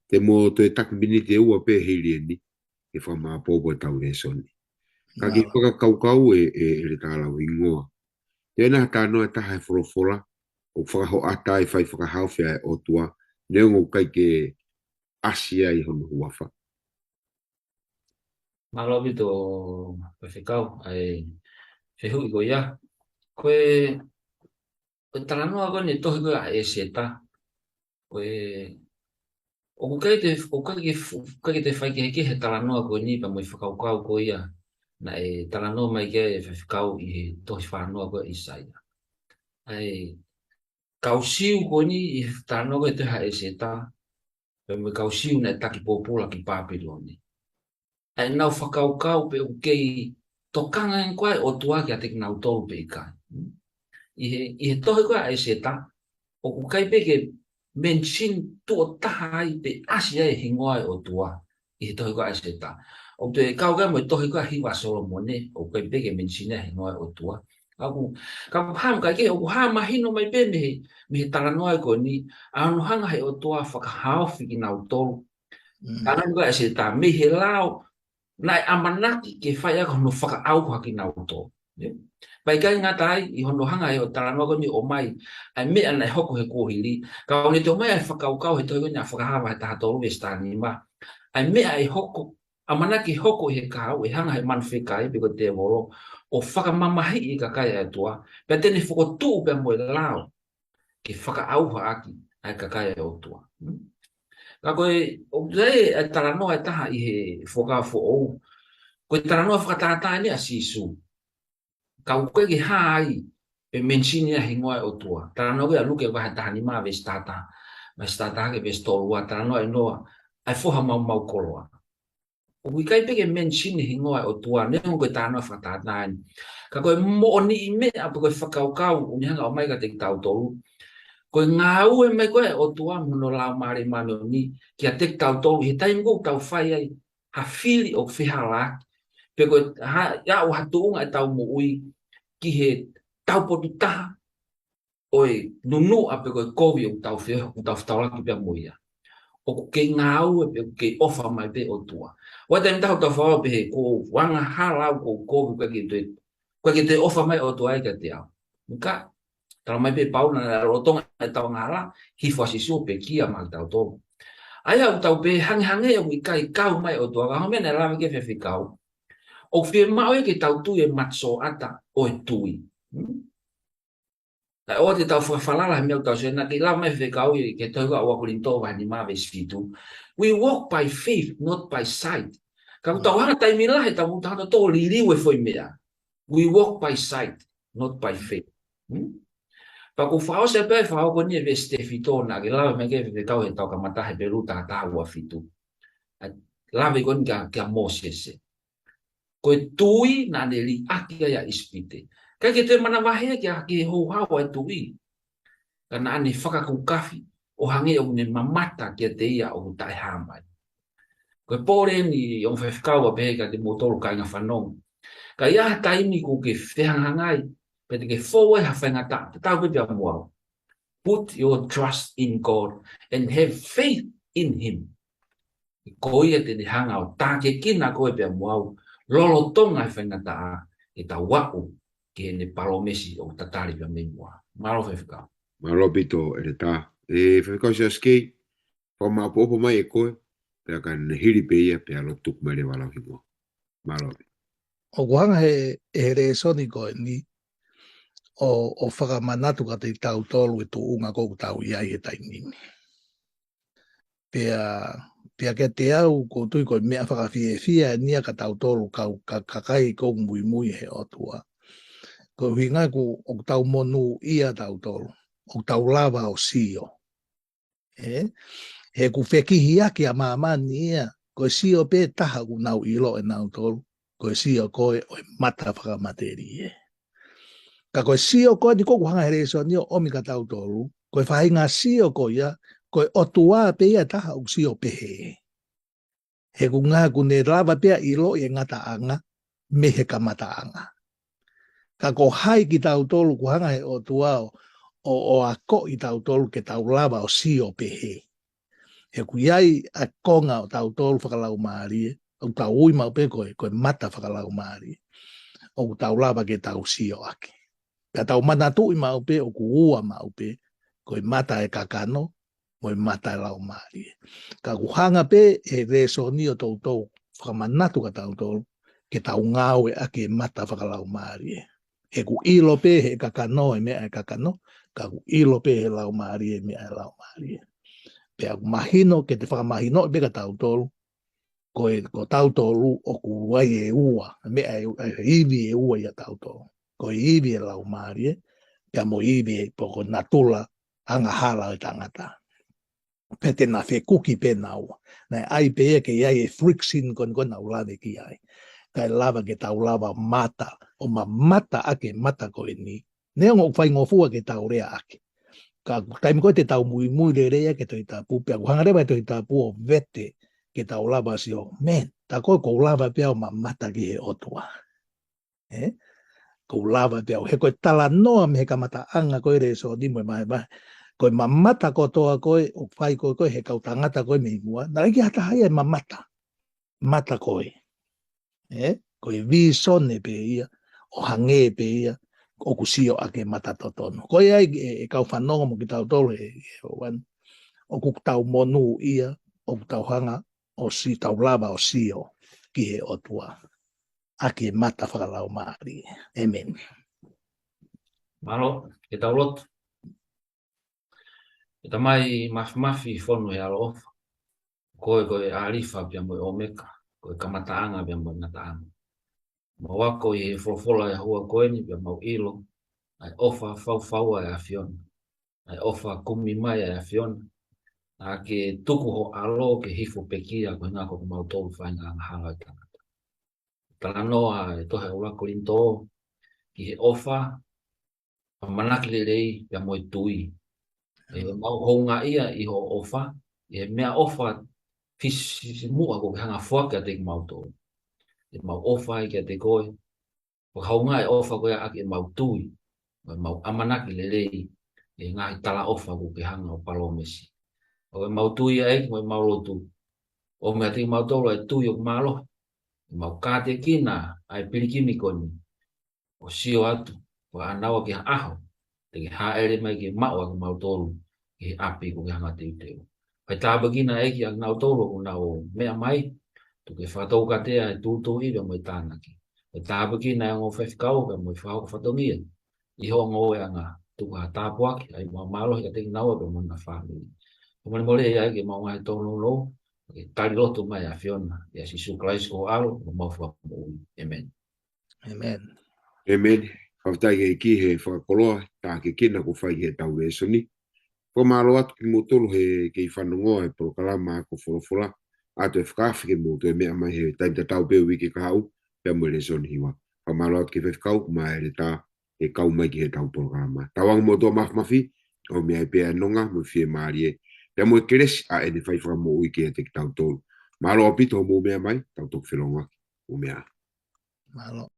Te mo toe taki miniti ʻe ua pē hili eni, ke fakamāʻopoʻopo ʻetau lēsoni. Ka ke fakakaukau ʻe, ʻe, ʻEletā Lauhingoa. Te u ʻai ha talanoa ʻe taha he folofola, ʻoku fakahoʻata ai e fai fakahaofi ʻa e ʻOtua, neongo ʻoku ʻikai ke ʻasi ai hono huafa. Mālō ʻaupito, Faifekau, ʻa e fehuʻi ko ia. Ko e, ko e talanoa ko eni tohi ko ē ʻa ʻEseta. Ko e, ʻoku ʻikai te, ʻoku ʻikai ke fu-, ʻikai ke toe faikehekehe e talanoa ko eni pea mo e fakakaukau ko ia naʻe talanoa mai ki ai e Faifekau ʻi he tohi fānoa ko ē ʻa ʻAisea. ʻA e kau Siu ko eni ʻi he talanoa ko ē tohi ʻa ʻEseta, pea mo e kau Siu naʻe taki pōpula ki Pāpilone. ʻA ʻenau fakakaukau pe ʻoku kei tokanga ange ko ē ʻa e ʻOtua kiate kinautolu pe ʻikai. ʻI he, ʻi he tohi ko ē ʻa ʻEseta, ʻoku ʻikai pē ke mention tuʻo taha ai pe ʻasi ai e hingoa ʻo e ʻOtua ʻi he tohi ko ē ʻa ʻEseta. ʻOku toe kau ki ai mo e tohi ko ē ʻa Hiva ʻa Solomone, ʻoku ʻikai pē ke mention ai e hingoa ʻo e ʻOtua. Ka ʻoku, ka ʻoku hā, ka ke, ʻoku hā mahino mai pē mei he, mei he talanoa ko eni, ʻa hono hanga ʻe he ʻOtua ʻo fakahaofi kinautolu. Mm. Talanoa ko ē ʻa ʻEseta, mei he lao naʻe ʻamanaki ke fai ʻaki hono fakaʻauha kinautolu. Ē? Pea ʻikai ngata ai, ʻi hono hanga ʻe he ʻOtua ʻo talanoa ko eni ʻo ʻomai ʻa e meʻa naʻe hoko he kuohili, ka ʻoku ne toe ʻomai ʻa e fakakaukau he tohi ko eni ʻa Fakahā vahe taha tolu veesi taha nima. ʻA e meʻa ʻe hoko, ʻamanaki hoko ʻe he kahaʻu, ʻe hanga ʻe he manu fekai pe ko e tēvolo ʻo fakamamahiʻi e kakai ʻa e ʻOtua, pea te ne fokotuʻu pea mo e lao ke fakaʻauha ʻaki ʻa e kakai ʻa e ʻOtua. Hmm? Ka ko e, ʻoku ʻi ai e talanoa ʻe taha ʻi he Fuakava Foʻou. Ko e talanoa fakatātā eni ʻa Sīsū. Ka ʻoku ʻikai ke hā ai pe mention ai e hingoa ʻo e ʻOtua. Talanoa ko ē ʻa Luke vahe taha nima veesi taha taha, veesi taha taha ki he veesi tolu ua, talanoa ʻi Noa, ʻa e foha maumau koloa. ʻOku ʻikai pē ke mention e hingoa ʻo e ʻOtua, neongo ko e talanoa fakatātā eni. Ka ko e moʻoniʻi meʻa, pe ko e fakakaukau, ʻoku ne hanga ʻo ʻomai kiate kitautolu. Ko e ngāue mai ko ē ʻa e ʻOtua mo hono Laumālie Māʻoniʻoni, kiate kitautolu, he taimi ʻoku tau fai ai, ha fili ʻoku fehālaaki. Pe ko e ha, ʻi ai ha tuʻunga ʻetau moʻui, ki he taupotu taha, ʻo e nunuʻa pe ko e kovi ʻoku tau fe-, ʻoku tau fetaulaki pea mo ia. ʻOku kei ngāue pe ʻoku kei ʻofa mai pē ʻOtua. ʻOua te mita hau tau fao pehē ko e angahala au ko e kovi ʻoku kei toe, ʻoku kei toe ʻofa mai ʻOtua ia kiate au. Ka, talamai pē ʻe Paula naʻe lolotonga ʻetau angahala, hifo ʻa Sīsū ʻo pekia maʻa kitautolu. ʻA ia ʻoku tau pehē hangehangē ʻoku ʻikai kau mai ʻOtua, ka ko e meʻa naʻe lave ki ai e faifekau. ʻOku fiemaʻu ia ke tau tui e matasioʻata ʻo e tui. Hmm? Kae ʻoua te tau fakafalala he meʻa ʻoku tau sio, naʻe kei lave mai e faifekau ia ki he tohi ua Kolinitō vahe nima veesi fitu. We walk by faith, not by sight. Ka ʻoku tau hanga taimi lahi ʻetau moʻui ʻo tau tō liliu e foʻi meʻa. We walk by sight, not by faith. Hmm? Pea ʻoku fakaʻosi pē ʻe he fakaʻosi ko eni e veesi tefito naʻe kei lave mai ki ai e faifekau heʻetau kamata, Hepelū taha taha ua fitu. ʻA e lave ko eni kia, kia Mōsese. Ko e tui naʻa ne liʻaki ai ʻa ʻIsipite. ʻIkai ke toe manavahē ki he houhau ʻa e tui. Ka naʻa ne fakakukafi ʻo hangē ʻoku ne mamata kiate ia ʻoku taʻehāmai. Ko e pole eni ʻa e ongo faifekau ʻa pehē kiate kimoutolu kāinga fanongo. Ka ʻi ai ha taimi ʻoku ke fehangahangai, pe te ke fou ai ha faingataʻa, tatau pē pea mo au. Put your trust in God and have faith in him. Ko ia te ne hanga ʻo tākiekina koe pea mo au, lolotonga e faingataʻa, ʻetau aʻu ki heʻene palōmesi ʻoku tatali pea mei muʻa. Mālō faifekau. Mālō ʻaupito ʻEletā. ʻE faifekau Siaosi Kei, fakamāʻopoʻopo mai ʻe koe, pea ka ne hili pē ia, pea lotu tuku mai leva lau hingoa. Mālō. ʻOku hanga he, ʻe he lēsoni ko eni, ʻo, ʻo fakamanatu kiate kitautolu e tuʻunga ʻoku tau ʻi ai he taimi ni. Pea, pea kiate au ʻoku ou tui ko e meʻa fakafiefia eni ia kia tautolu kau, ka, kakai ʻoku muimui he ʻOtua. Ko e ʻuhinga ʻoku, ʻoku tau monūʻia tautolu. ʻOku tau lava ʻo sio. ʻE? He ʻoku fekihiaki ʻa māmani ia, ko e sio pē taha ʻoku nau ʻilo ʻe nautolu, ko e sio ko ē ʻo e mata fakamatelie. Ka ko e sio ko eni ʻoku hanga he lēsoni ʻo ʻomi kia tautolu, ko e faʻahinga sio ko ia, ko e ʻOtua pē ia taha ʻoku sio pehē. He ʻoku ngā ʻoku ne lava pē ʻo ʻiloʻi e ngataʻanga, mei he kamataʻanga. Ka ko hai kitautolu ʻoku hanga he ʻOtua ʻo, ʻo, ʻo akoʻi tautolu ke tau lava ʻo sio pehē. He ʻoku ʻi ai ʻa e konga ʻo tautolu fakalaumālie, ʻoku tau ui maʻu pē ko e, ko e mata fakalaumālie. ʻOku tau lava ke tau sio ʻaki. Ka tau manatuʻi maʻu pē, ʻoku ua maʻu pē, ko e mata ʻo e kakano, mo e mata ʻo e laumālie. Ka ʻoku hanga pē he lēsoni ʻo toutou fakamanatu kia tautolu, ke tau ngāueʻaki e mata fakalaumālie. He ʻoku ʻilo pē he kakano e meʻa ʻo e kakano, ka ʻoku ʻilo pē he laumālie e meʻa ʻo e laumālie. Pea ʻoku mahino, ke te fakamahinoʻi pē kia tautolu, ko e, ko tautolu ʻoku ʻi ai e ua, meʻa ʻe, ʻe ivi ʻe ua ʻia tautolu. Ko e ivi ʻo e laumālie, pea mo e ivi ʻo e, pe ko e natula angahala ʻo e tangata. Pea te na fekuki pē naua. Naʻe ʻai pē ia ke ʻi ai e friction ko eni ʻoku nau lave ki ai. Kae lava ke tau lava mata, ʻo mamata ʻaki e mata ko eni. Neongo ʻoku faingofua ke tau lea ʻaki. Ka taimi ko ē te tau muimui lelei ʻaki e Tohi Tapu, pea ʻoku hanga leva e Tohi Tapu ʻo vete ke tau lava sio. Man, tā ko ē ʻoku ou lava pē au ʻo mamata ki he ʻOtua. ʻE? ʻOku ou lava pē au. He ko e talanoa mei he kamataʻanga ko ē lēsoni mo e vahevahe. Ko e mamata kotoa ko ē, ʻoku fai ko ē, ko ē he kau tangata ko ē mei muʻa. Naʻe ʻikai ha taha ia ʻe mamata. Mata ko ē. ʻE? Ko e vīsone pē ia, ʻo hangē pē ia, ʻoku sio ʻaki e mata totonu. Ko ia ai ʻe, ʻe kau fanongo mo kitautolu he, he ʻaho ni. ʻOku tau monūʻia, ʻoku tau hanga, ʻo si-, tau lava ʻo sio ki he ʻOtua. ʻAki e mata fakalaumālie. ʻĒmeni. Mālō, ke tau lotu. ʻE Tamai mafimafi fonu he ʻaloʻofa. Ko koe ko e ʻAlifa pea mo e ʻOmeka, ko e kamataʻanga pea mo e ngataʻanga. Mau ako ʻi he folofola ʻi he ʻaho ko eni pea mau ʻilo, ʻa e ʻofa faufaua ʻa e ʻAfiona. ʻA e ʻofa kumi mai ʻa e ʻAfiona. naʻa ke tuku ho ʻAlo ke hifo pekia koeʻuhi ko kimautolu faʻahinga angahala ʻo e tangata. Talanoa e tohi ʻa ʻuluaki Kolinitō ki he ʻofa, ʻamanaki lelei pea mo e tui. ʻE mau houngaʻia ʻi hoʻo ʻofa, ʻi he meʻaʻofa fisimuʻa kuo ke hanga ʻo foaki kiate kimautolu. ʻE mau ʻofa ai kiate koe, ʻo hounga e ʻofa ko ia ʻaki ʻemau tui, mo ʻemau ʻamanaki lelei ʻi he ngaahi talaʻofa kuo ke hanga ʻo palōmesi. ʻOku mau tui ʻEiki mo ʻemau lotu, ʻomai kiate kimautolu ʻa e tui ʻoku mālohi, ʻemau kātekina ʻa e pilikimi ko eni, ʻo sio atu, ʻo ʻanaua ki ha ʻaho te ke hāʻele mai ke maʻu ʻa kimautolu ʻi he ʻapi kuo ke hanga ʻo teuteu. Fai tāpuekina ʻEiki ʻa kinautolu ʻoku nau meʻa mai, tuku ke fakatoukatea e tūtuuʻi pea mo e tānaki. Fai tāpuekina e ongo faifekau pea mo e fakahoko fatongia ʻi hoʻo ngoueʻanga, tuku ha tāpuaki ʻa e maumalo kiate kinaua pea mo honau fāmili. Ko e molemole ia ʻEiki ʻemau ngaahi tōnounou, ke tali lotu mai ʻa e ʻAfiona, ʻia Sīsū Kalaisi ko ho ʻAlo, ko homau Fakamoʻui. ʻĒmeni. ʻĒmeni. ʻĒmeni. Fakafetaʻi ki he ʻEiki he fakakoloa tākiekina kuo fai ki heʻetau lēsoni. Fakamālō atu kimoutolu he kei fanongoa e polokalama Ako Folofola. ʻOatu e fakaafe ke mou toe meʻa mai he taimi tatau pē ʻo e uike kahaʻu, pea mo e lēsoni hiva. Fakamālō atu ki he faifekau, Maele Tā, he kau mai ki heʻetau polokalama. Tauange mo e ʻOtua Māfimafi, ʻo meʻa ai pē ʻa e nonga mo e fiemālie, pea mo e kelesi ʻa ʻene fai fakamoʻui kiate kitautolu. Mālō ʻaupito hoʻomou meʻa mai, tau toki felōngoaki. Mou meʻa ā. Mālō.